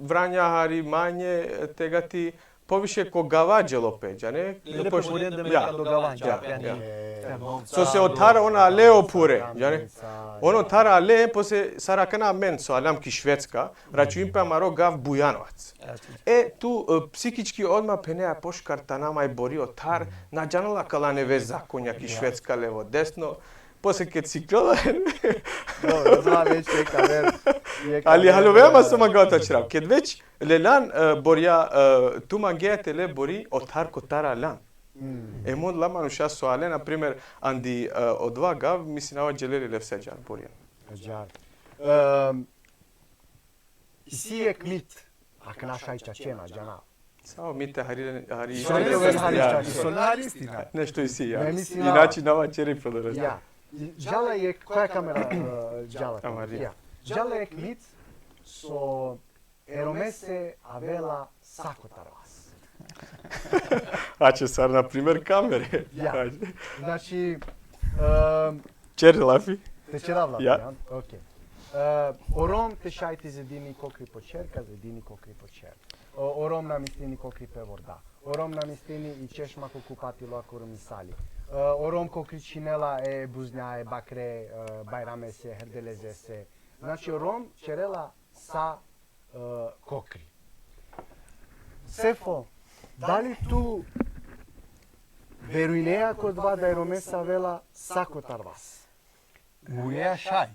Vranja hari manje, e, tegati, poviše ko gava dželo pe, džane? Lele poviše, pošuren de ja, meka do gava, ja, dža, ja, pe, ja. Sose otar ona ale o pure, džane? Ono tara ale, posle sar akana amen so aljam ki Švedska, računin pe amaro gav Bujanovac. E, tu, e, psihički odma phenea pošukar tana maj bori otar, na džanela kala neve zakonja ki Švedska levo desno, posle ked siklola. Dobro, zna već jekh aver, jekh aver. Ali haljovea ma so mangava te ćerav. Ked već lelan, e, borja, e, tu mangea te le bori otar kotar aljan. Em odola manuša so ale, na primer, andi, e, odova gav, misinava džele le lefse ađar borjen. Ađar. Em, isi jekh mit, akana šaj čače, na džanav. Sa o mite hari, hari. Šaj te ovel hari čače. Nešto isi, ja. Inače na vaćeri prodoreš. Ja. Džala jekh, koja kamera, e, džala? Amari. Ja. Džala jekh mit so e Romese avela sa kotar vas. Ače sar, na primer, kamere. Ja. Znači, em, ćer lafi? Te ćerav lafi, ja? Okej. E, o Rom te šaj te zedini kokri po ćer, ka zedini kokri po ćer. O, o Rom na mistini kokri pe vorda. O Rom na mistini i češma ko kupatilo ako rumisali. E, o Rom kokri čhinela e buznja, e bakre, e, Bajramese, Herdelezese. Znači, o Rom ćerela sa, e, kokri. Sefo, dali tu verujnea ko dova da e Romese avela sa kotar vas? Gulea šaj.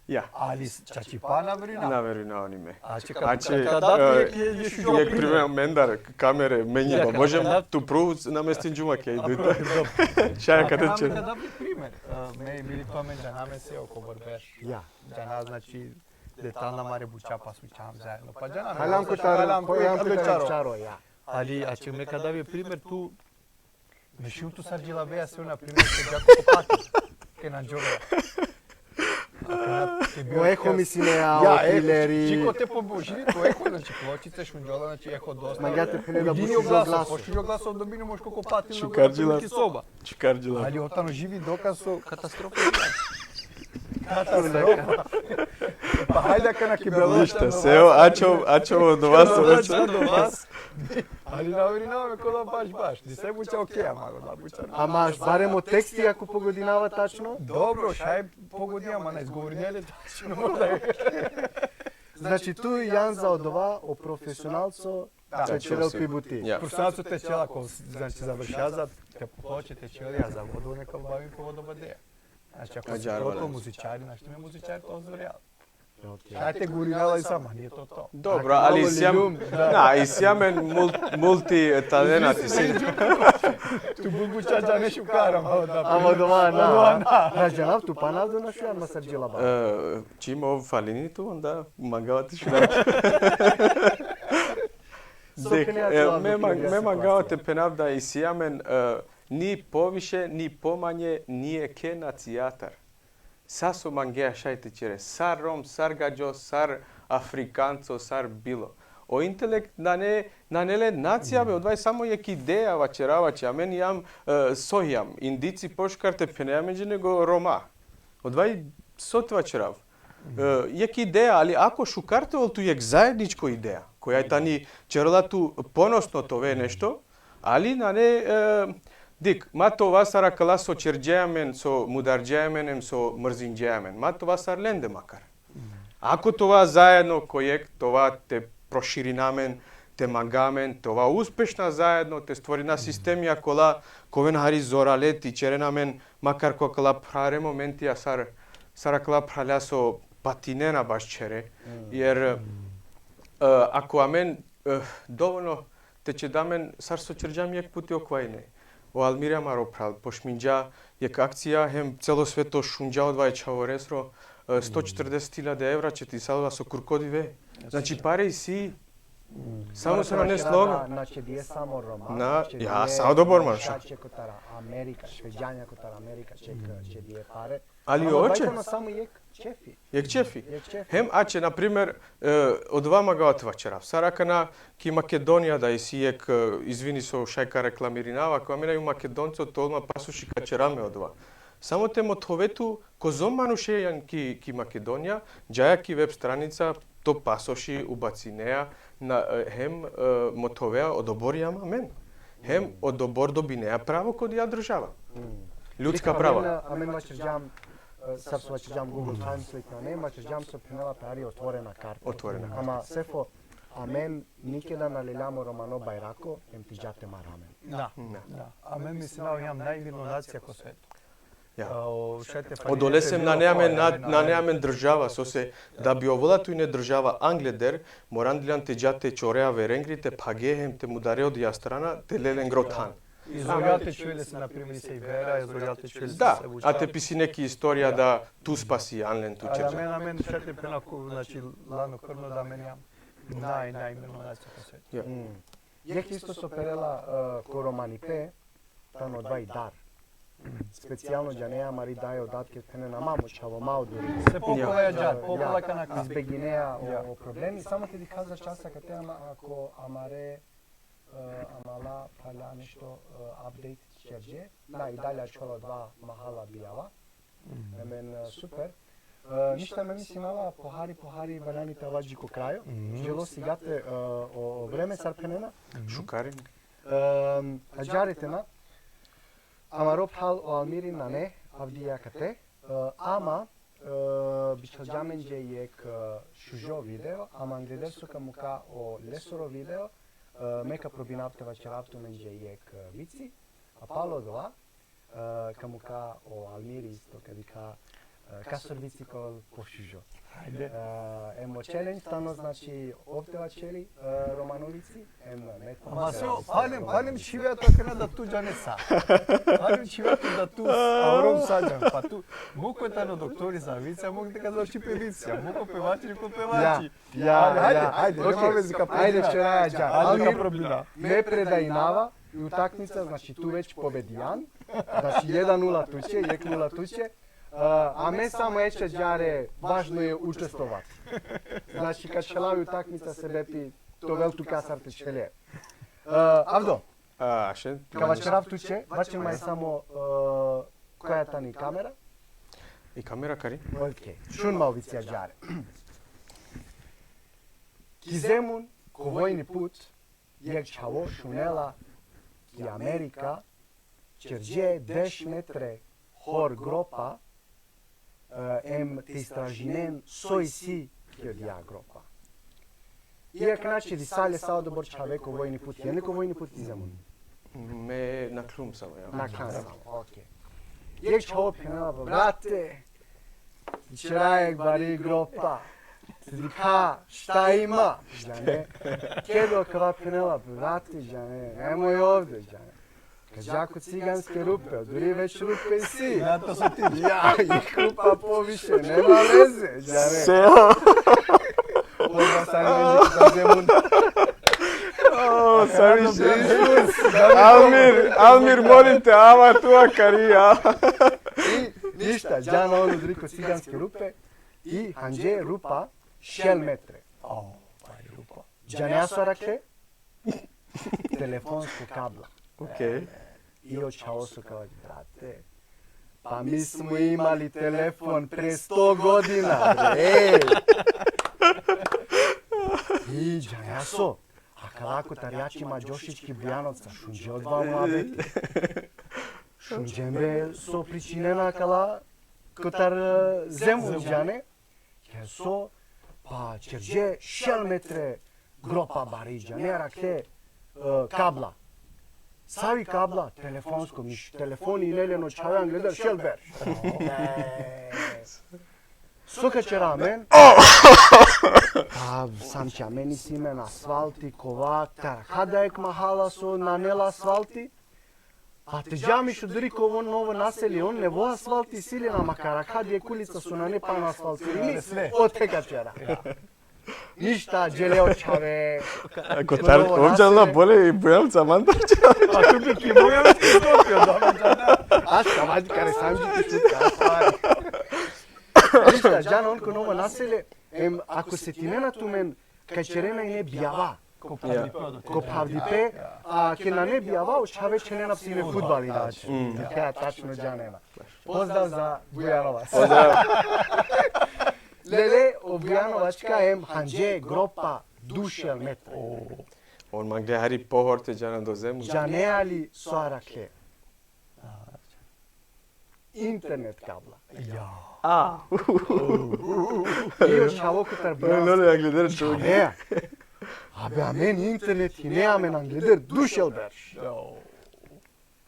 Ja. Ali s-, čačipa na verujnava. Na verujnava ni me. Ače ka, ače, ka, ka dav, e, jekh, jekh, jekh primer mendar kamere menjiba. Ja, ka, možem ka dav tu pruv namestinđum ake i dujta. Šaj ka te ćer. Ka dav primer. E, me, bili tu amen džaname se o kobor berš. Ja. Džana, znači, detalna mare buča pa sučam zajedno. Pa džana, halam ko taro, halam ko taro, ja. Ali, ače me ka dav primer tu, me šun tu sar džilabea se, na primer, ke dža ko pati, ke na džola. O eho misine, ja, o eho, pileri. Čiko te pobožini, to eho, znači, pločice šunđola, znači, eho dosta. Mangea te phene da bušužo glaso. Pošužo glaso, dobini moš ko pati, šukar džila. Ki soba. Šukar džila. Ali o tano živi dokaz so katastrofa. Katastrofa. Pa hajde akana ki belo. Ništa, se o, ačo, ačo do vas, ačo do vas. Ali na uverinava me kola baš, baš. Di se buća okej, ama kola buća. Ama barem o teksti ako pogodinava tačno. Dobro, šaj pogodinava, ama na izgovorinava le tačno. Da. Znači tu i Jan za odova, o profesionalco, Da. te čerel pi buti. Ja. Profesionalco te čela ko, znači, završa za, te počne te čela, ja za vodu neka bavim po vodobadeja. Znači, ako A si džar to, to valjani. Muzičari, znači, me muzičari to ozorjal. Okej. Šaj te gurinela i sama, nije to to. Dobro, ali isi amen, na, isi amen mul-, multi talenat, isi. Tu bubuća džane šukara, malo da. Ama doma Doma na. Na džanav tu pana do na šujan ma sar džela ba. E, čim ov falini tu, onda mangava te šunav. So Dek, krenea e, tu, me, Abdul, man-, ja me se mangava plasim. Te phenav da isi amen, e, ni poviše, ni pomanje, ni eke nacijatar. Sa so mangea šaj te čere, sar Rom, sar Gadžo, sar Afrikanco, sar bilo. O intelekt nane, nane le nacija, be, odvaj samo jek ideja vaćerava, če amen jam, e, so jam, Indici pošukar te phene amenđe nego Roma. Odvaj so te vaćerav. E, jek ideja, ali ako šukar te ovel tu jek zajedničko ideja, koja tani čerela tu ponosno te ove nešto, ali nane, e, dik, ma te ova sar akala so čerđe amen, so mudarđe amen, em so mrzinđe amen, ma te ova sar lende makar. Ako te ova zajedno ko jek, te ova te proširina amen, te manga amen, te ova uspešna zajedno, te stvorina sistemija kola ka oven hari zorale te čeren amen, makar ko akala phrare momentija sar, sar akala phralja so patinena baš čere. Jer, e, ako amen, e, dovoljno te čeda amen sar so čerđam jek puti okvajne. O Almiri amaro phral, pošminđa jek akcija, hem celo sveto šunđa odvaj čhavoresro, e, sto četrdeset hiljade evra četisalo so kurko dive. Znači, pare isi, samo so nane sloga. Znači, dije samo Roma. Na, Znači, ja, dije samo dobro, Roma, maša. Šače kotara Amerika, Šveđanja kotara Amerika, ček, čedije pare. Ali Ama oće? Bajtano samo jek ćefi. Jek ćefi. Jek ćefi. Hem ače, na primer, e, odova mangava te vaćerav. Sar akana ki Makedonija da isi jek, e, izvini so šaj ka reklamirinava, ako amen i u Makedonco, te ol ma pasoši ka čera me odova. Samo te mothove tu, kozom manuše jan ki, ki Makedonija, džaja ki web stranica, to pasoši ubacinea, na, e, hem, e, mothovea odobor jam amen. Hem odobor dobinea pravo ko dija država. Ljudska Dik, prava. Amen, amen vaćerđam, e, sar so vaćerđam Google Translate nane, vaćerđam so phenela pe hari otvorena karta. Otvorena karta. Ama Sefo, amen nikeda na leljam o romano bajrako, em ti dža te mara amen. Da, da. A me mislim da jam najmirno nacija ko svetu. Ja. A, o, šaj te Odolesem nane amen, na, na nane amen država, sose da bi ovola tu ine država angleder, moran diljan te dža te čore averengri, te phage hem te mudare odija strana, te lel engro than. Izorjal te čuele se, na primer, se i vera, izorjal te čuele se Da, se a te pisine ki istorija da tu spasijan len, tu A da čerđa. men, amen šaj te phena ko, znači, lano krno da amen jam naj, najmirno nacija ko svetu. Ja. Jek isto so perela, e, ko romanipe, tano odvaj dar. Specijalno džanea amari daj o dat ked phenena mamo čhavo, ma o duri. Se popola ja džar, popola kana ka. Izbeginea o, Ja. o problemi. Samo te dikha za čas akate, ama, ako amare, e, amala pala nešto, e, update čerđe. Na, i dalje ačhola dva mahala bijava. Amen, e, super. E, ništa, me mislinav po hari, po hari valjani te ava dži ko krajo. Dželo sigate, e, o, o vreme sar phenena. Šukari. Em, ađare te na. Amaro phral o Almiri nane avdive akate. E, ama, e, bičhalđa amenđe jek, e, šužo video, ama angleder so ka muka o lesoro video, e, me ka probinav te vaćerav tumenđe jek, e, vici, a palo odova, e, ka muka o Almiri isto, ka dikha, e, kasor vici ka ovel pošužo. Ajde. E, em o challenge tano, znači, ov te vaćeri, e, romano vici, em me te Ama vaćerav so, isto panem, romano panem vici. čhivea tu akana da tu džane sa. Panem čhivea tu da tu sa o Rom sa džan. Pa tu, muk tano doktori za vici, a muk te ka završi pe vici, a muk pe vaći, ko pe vaći. Ja, Ajde, ajde, ja. ajde, Okej. nema veze, ka Ajde, probina. ćera ađa. Ajde, ka Almir, probina. me predajnava i utakmica, znači, tu već pobedijan. Znači, jedan nula tuće, jek nula tuće. E, a me samo eće ađare, važno je učestvovati. Znači, kad šelavi utakmica sebepi, te ovel tu kasar te čhele. E, Avdo, A, še? ka vaćerav tuće, vaćer maj samo, e, koja tani kamera. I kamera kari? Okej, šun ma o vici ađare. Ki Zemun, ko vojni put, jekh čhavo šunela ki Amerika, čerđe deš metre hor gropa, e, em te istražinen so isi ki odija gropa. I akana čedisale sa odobor čhave ko vojni put. Jene ko vojni put ki Zemun? Me nakhljum samo, ja. Nakhljum samo, okej. Jekh čhavo phenela: „Brate, ćera jekh bari gropa. Dikha, šta ima?“ Džane. Kedo kava phenela: „Brate, džane, nemoj ovde, džane. Ka dža ko ciganske rupe, oduri već rupe isi.“ Ja, to sam ti. Ja, i rupa poviše, nema veze, džane. Se. Odma sam već za Zemun. O, sa više. Almir, Almir, molim te, ava tu akarija. I ništa, džana on oduri ko ciganske rupe i hanđe rupa šel metre. O, pa i rupa. Džanea so arakhle? Telefonsko kabla. Okej. I o čhavo so kava: „Brate, pa mi smo imali telefon pre sto godina, bre.“ I džanea so, akala kotar Jači Mađošić ki Bujanovca, šunđe odova muhabeti. Šunđe, bre, so pričinena akala kotar, e, Zemun, džane. Keso, pa čerđe šel metre gropa bari, džane, arakhle, e, kabla. Savi kabla? Telefonsko, miš, telefoni ine len o čhave angleder šel berš. E, so ka ćera amen? Pa, sam će amen isi amen asfalti, kova, te arakha da jekh mahala so nane la asfalti, a te dža miš oduri ko ovo novo naselje, on nevo asfalti isi len, ama ka arakha jekh ulica so nane pana asfaltirini, ote ka ćera. Ništa, džele o čhave. Ako tar, ov džanela bolje i Bujanovca mandar. A tu bi ki Bujanovca isto pio, da, da, da. Aška, vađi kare samđi ki Šutka, aška. Ništa, džana on ko novo naselje, em, ako setinena tumen, ka ćerena ine bijava. Ko Phavdipe, ko Phavdipe, a keda nane bijava, o čhave ćerena sine fudbali, znači. Mm. Ja, tačno džanena. Pozdrav za Bujanovac. Pozdrav. Lele, o Bujanovačka em hanđe gropa dušel metre. On mangle hari pohor te džana do Zemun. Džanea li so arakhle? Internet kabla. Ja. A. I o čhavo kotar Bujanovac. Ne, ne, angleder to. Čhave. Abe, amen internet hine amen angleder dušel berš. Jo.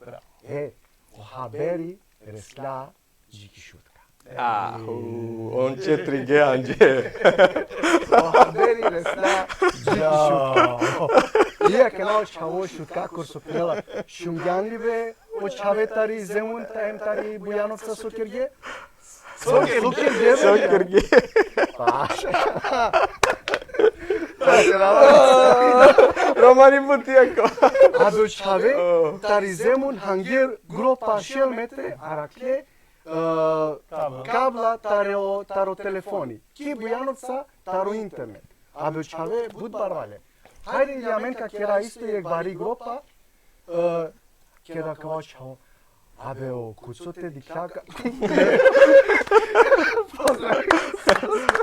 Bravo. E, o haberi resla dži ki Šutka. A, u, on četiri G anđe. O haberi resla dži ki Šutka. I akana o čhavo Šutka kor so phenela: „Šungjan li be o čhave tari Zemun, ta em tari Bujanovca so kerge?“ So kerge? So kerge? So kerge? Pa. Romani buti ako. Abe o čhave tari Zemun hange gropa šel metre, arakhle, e, kabla taro, taro telefoni. Ki Bujanovca taro internet. Abe o čhave but barvale. Hajde, ili amen ka kera isto jekh bari gropa, e, keda kava o čhavo. Abe, o kuco te dikhlja ka.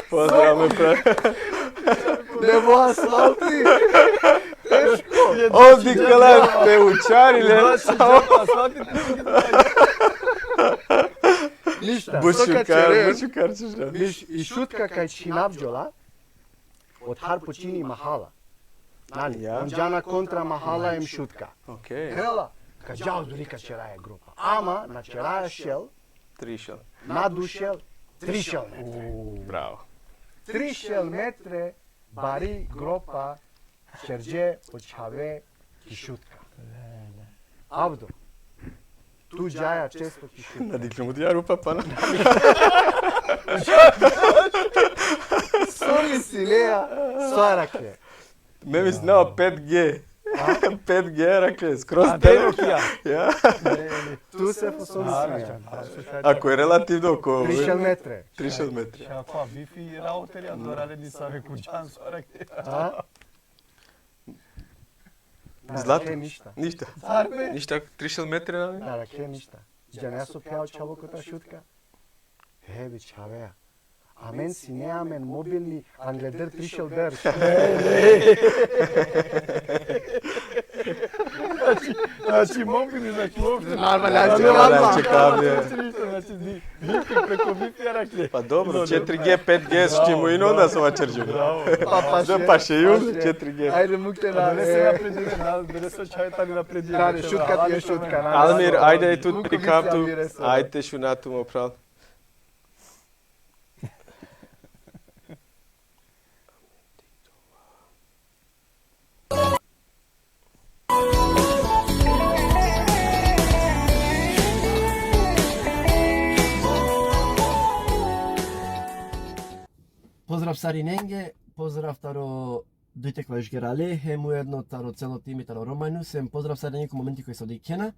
Pozdrav, me pre. Nevo asfalti. Teško. O dikhlja te učari le. Ništa. Bušukar, bušukar ćeš. Niš, i Šutka kaj čhinav džola. Otar počini mahala. Nani, ja. On džana kontra mahala em Šutka. Okej. Hela, ka dža oduri ka ćera jekh gropa. Ama na ćeraja šel. Tri šel. Na du šel, tri šel metre. U, bravo. Tri šel metre bari gropa ćerđe o čhave ki Šutka. Avdo. Tu džaja često ki Šutka. Na dikhlum ti aru papa na. So mislineja, so arakhle? Me mislinava pet G. A? Pet G arakhle, skroz. A, te rokija. Ja. Tu se, so mislineja? Ako je relativno ko... Tri šel metre. Tri šel metre. Šako, bifi rauter, ja, dorale nisave kućan, so arakhle. A? Zlato? Ništa. Ništa. Ništa, tri šel metre, ne? Na arakhle ništa. Džanea so phenđa o čhavo kotar Šutka? He, be čhavea. Amen sine amen mobilni angleder trišel berš. Znači, mobilni, znači, uopšte. Normalno, znači, znači, kablja. Znači, ništa, znači, di-, di-, preko Wi-Fi-a rekli. Pa dobro, četiri G, pet G, s čim i onda so vaćerđu. Bravo. Pa, pa Da, še, pa še, pa jum, še. Četiri G. Ajde, mukte na, Da, ne se e, napredire, da, da ne se čaj tani napredire. Da, ne, Šutka ti je Šutka, na, Almir, na, ajde, tu Luko prikaptu, misli, Almir, e, so. Ajde, šuna tu, mo pral. Pozdrav sarinenge, pozdrav taro Dujte kova žgerale, hem ujedno taro celo timi taro Roma News, hem pozdrav sarinenge ko momenti koj so dikhena.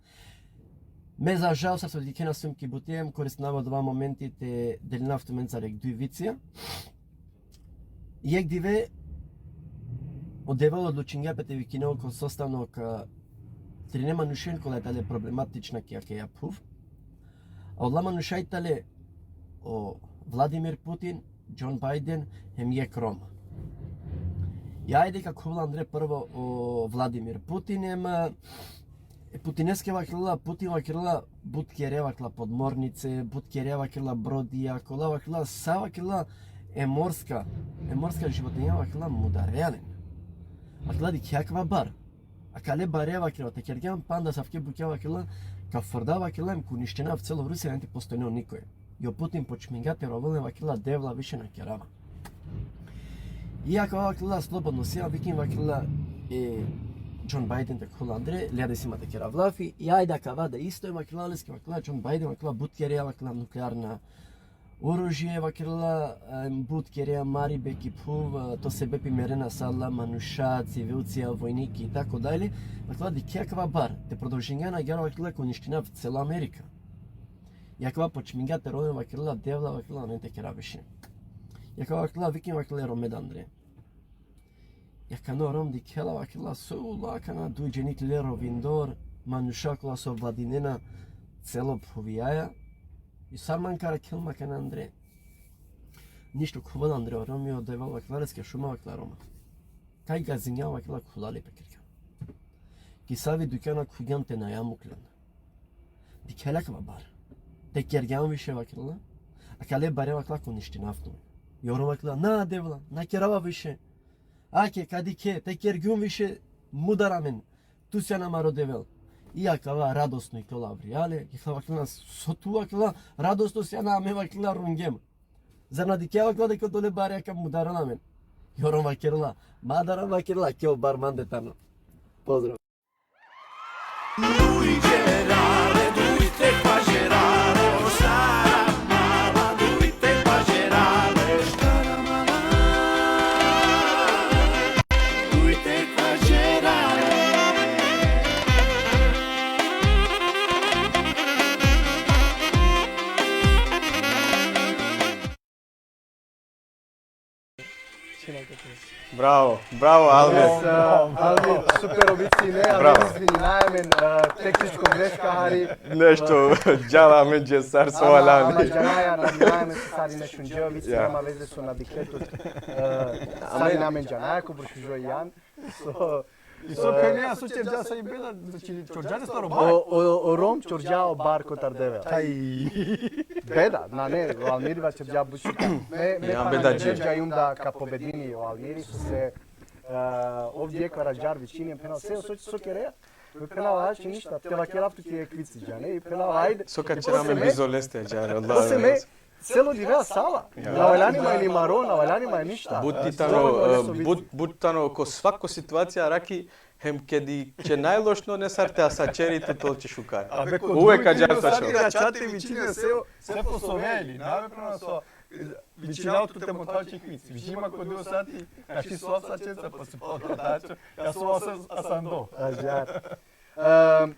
Me za žal sar so dikhena sum ki buti, hem koristinava odova momenti te delinav tumencar jekh duj vicija. Jekh dive o Devel odlučingja pe te vikinel ko sostanok, a, trine manušen kola i tale problematična ki akaja phuv. A ola manuša i tale o Vladimir Putin, John Biden, hem jekh Rom. I ajde ka khuvel andre prvo o Vladimir Putin, hem, e, Putineske vakerela, Putin vakerela, but kere vakerela podmornice, but kere vakerela brodija, kola vakerela, sa vakerela, e morska, e morska životinja vakerela, mudarea len. Vakerela, dikhea kava bar. Akale bare vakerela, te kergjan panda asavke bukja vakerela, ka frda vakerela, em ka uništinav celo Rusija, nane te postojnel nikoj. I o Putin počmingja te rovel, vakerela, Devla, više na kerava. I akava vakerela, slobodno sijam, vikin vakerela, e, John Biden te khuvel andre, lea da isi ma te kerav lafi, i ajde akava da isto, vakerela leske, vakerela, John Biden, vakerela, but kerea, vakerela, nuklearna oružje, vakerela, em, but kerea maribe ki phuv, e, to sebepi merena sa ola manuša, civilcija, vojniki i tako dalje. Vakerela, dikhea kava bar, te prodolžingjan agjaar, vakerela, ka uništinav cela Amerika. I akava počmingja te rovel, vakerela, Devla, vakerela, nane te kerav više. I akava vakerela, vikin, vakerela, e Rome andre. I akana o Rom dikhela, vakerela, so ula akana duj dženi te le rovindor, manuša kola so vladinena celo phuvijaja. I sar man ka arakhel ma akana andre. Ništo, khuvela andre o Rom, i o Devel vakerela leske, šun ma, vakerela, Roma. Kaj gazingjan, vakerela, khuvela le pe kergjan. Ki savi dukjana khuvgjan te na ja muklen. Dikhea le kava bar. Te kergjan više, vakerela. Akale bare, vakerela, ka uništinav tumen. I o Rom vakerela, na, Devla, na kerava više. Ake, ka dikhe, te kergjum više, mudar amen. Tu sijan amaro Devel. I akava radosno ikljola avrijale, i vakerela, so tu, vakerela, radosno sijan, a me, vakerela, rungjem. Zar na dikhea, vakerela, deka odole bare ka mudarel amen? I o Rom vakerela, ma da Rom, vakerela, ke o bar mande tano. Pozdrav. Bravo, bravo, Alvin. Yes, uh, Alvin, super o vici, ne, Bravo. Alvin, izvininaja amen, uh, tehničko greška, hari. Nešto, džala amen dže sar so Ama, valjani. Ama džanaja, na džanaja amen so sar i ne šunđe o vici, Ja. Nema veze so na dikhe tut, uh, sar i na amen džanaja, ko brušužo jan. So, I so phenea, so ćerđa sa i beda, znači, ćorđa le staro bar. O, o, o Rom ćorđa o bar kotar Devel. Taj. Beda, nane, o Almiri vaćerđa but šukar. Me, me Ja, pana beda ne dži. Ćerđa jum da ka pobedini o Almiri, so se, e, ov jekh ađahar vičini, phenela, se, so, so kerea? Me phenela, ači ništa, te vakerav tuke jekh vici, džane, i phenela, ajde. So ka I ćera posle me me, bizo leste, ađahar, Allah. Posle me, celo dive asala. Ja. Na valjani ma ni maro, na valjani ma ništa. But tano, Dovoljno e, leso vici. but, but tano ko svako situacija, raki, hem kedi će najlošno, nesar te asaćeri, te tol će šukar. Abe, ko Uvek drugi ađahar sati tačno. Račate vičine se, se posoveli, na me prema so, vičinao tu te motvači kvici. Vičima ko drugo sati, kaši so asaćenca, pa se potačo, ja so asa-, asando. Ađahar. E,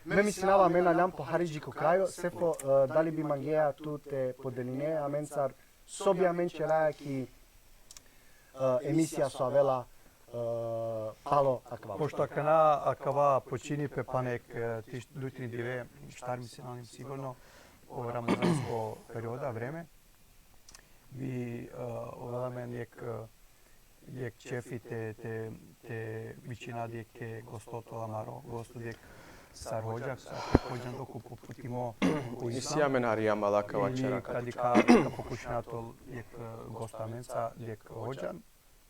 me mislinava amen aljam po hari dži ko krajo, Sefo, e, dali bi mangea tu te podeline amencar, so bi amen ćeraja ki, e, emisija so avela, e, palo akava. Pošto akana akava počini pe panek, e, tiš dujtrin dive, štar mislinava sigurno, o ramazansko perioda, vreme. Vi, e, ovela amen jekh, e, jekh ćefi te, te, te vičina jekhe gosto, to amaro gosto jekh sar hodža, sar hodža dok uputimo o Islam. Isi amen hari amala ka vaćera. Ili ka dikha, ka pokušina te ol jekh, e, gosto amenca, jekh hodža.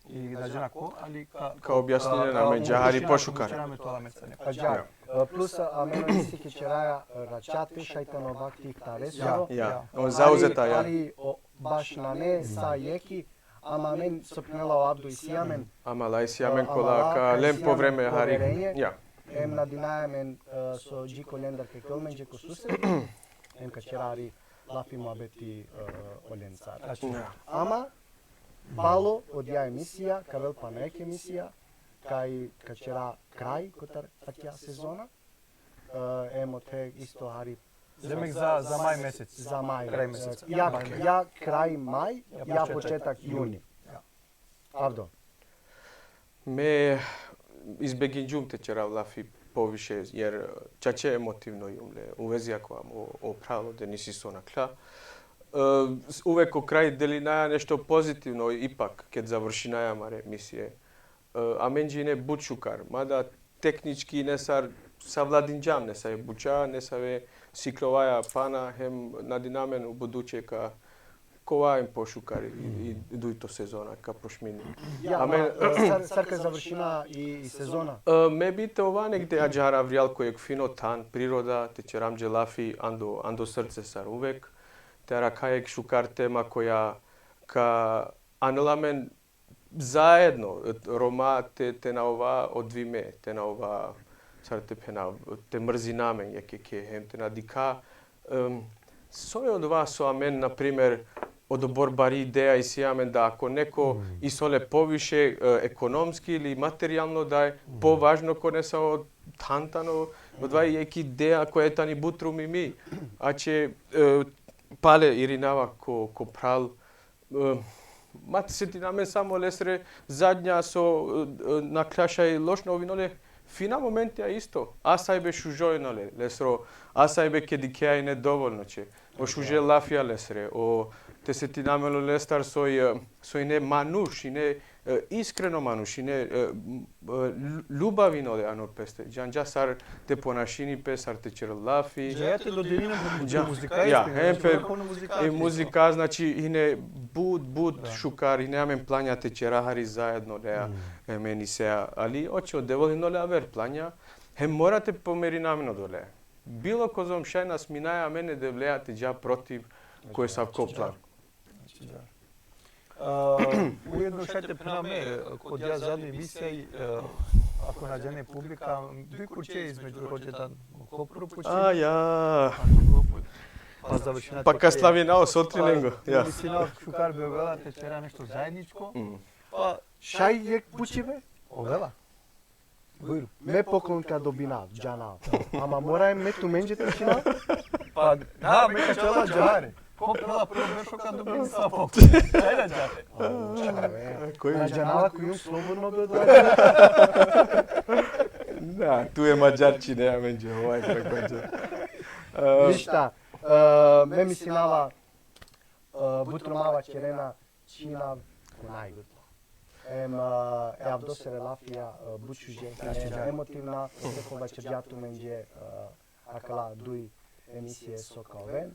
I na džana ko, ali ka, ka objasninen amen, dža hari pošukar. Ka učina amen to amenca, ne. Pa dža. Ja. E, plus, a, amen isi ke ćeraja, e, raćate, šaj tano vakti iftare soro. Ja. On zauzeta, ja. Ali o, baš nane sa jekhi, ama amen so phenela o Avdo, isi amen. Amala isi amen, e, kola amala ka len po vreme hari. Ja. Em nadinaja amen, e, so dži kolendar ka kerel amenđe ko susret. Em ka ćera hari lafi muhabeti, e, olencar. Tačno. Ja. Ama palo odija emisija, ka avel pana jekh emisija, kaj ka ćera kraj kotar akija sezona. E, em ote isto hari. Demek za, za maj mesec. Za maj. Kraj mesec. Ja, ja, kraj maj, ja, početak juni. Ja. Avdo. Me izbeginđum te ćerav lafi poviše, jer čače emotivno jum le, u vezi ako am o, o pralo de nisi so nakhla. E, s-, uvek ko kraj delinaja nešto pozitivno, ipak, ked završinaja amare emisije. E, amenđe ine but šukar, mada tehnički nesar savladinđam nesave buća, nesave siklovaja pana, hem nadinamen u buduće ka kova em pošukar i, i dujto sezona ka pošmini. Ja, amen, e, sar, sar ka završina i, i sezona? E, me bi te ova negde ađahar avrijal ko jekh fino than, priroda, te ćeram dže lafi ando, ando srce sar uvek, te arakha jekh šukar tema koja ka anel amen zajedno, e, Roma te, te na ova odvojime, te na ova, sar te phenav, te mrzina amen jekh jekhe, hem te na dikha, em, soj odova so amen, na primer, odobor bari ideja isi amen da ako neko isi ole poviše, e, ekonomski ili materijalno da je považno ko nesavo than tano, odova jekh ideja koja tani but rumimi, a će, e, pale irinava ko, ko pral, e, ma te setina amen samo lesre zadnja so, e, e, nakhla šaj lošno, ovin ole fina momentija isto. Asajbe šužo in ole lesro, asajbe ke dikhea ine dovoljno će. O šuže lafija lesre, o te setina amen olestar soj, e, soj ine manuš, ine, e, iskreno manuš, ine, e, m-, e, lju-, ljubav in ole ano peste. Džanđa sar te ponašini pe, sar te ćerel lafi. Džaja te ludini na muzika, ja, hem pe, i muzika, znači, ine but, but šukar, ine amen planja te ćera hari zajedno, lea, em emisija, ali oće o Devel in ole aver planja, hem mora te pomerina amen odole. Bilo kozom šaj na sminaja amen e Devlea te dža protiv ko esavko plan. Znači, da. E, ujedno šaj te phenav me, ko dija zadnji emisija, e, ako na džane publika, duj kurće između rođendan ko Propučin. A, ja. Pa završina. Pa ka slavina o sotrinengo. Pa, ja. Mislina šukar bi ovela te ćera nešto zajedničko. Mm. Pa šaj jekh pučibe? Ovela. Bujrum. Me poklon ka dobinav, džanav. Ama mora me tumenđe te činav? Pa, da, me ka ćerava džahare. Ko pela prvo bešo ka dobini sa poklon. Ajde, džahare. Koji? Na džanava ko jum slobodno bi odova. Da, tu e Mađarčine, amenđe, ovaj, kako je. E, ništa. E, me mislinava, e, but Roma vaćerena, čhinav ko najgutlo. Em, e, e Avdosere lafija, e, but šuže, emotivna, so ko vaćerđa tumenđe, e, akala duj emisije so ka oven,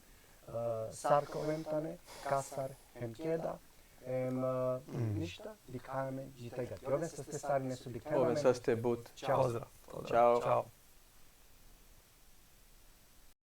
e, sar ka oven tane, kasar, hem keda, em, e, ništa, dikhaja amen dži tegani. Oven saste sarine so dikhaja amen. Oven saste but. Ćao. Pozdrav. Ćao. Ćao.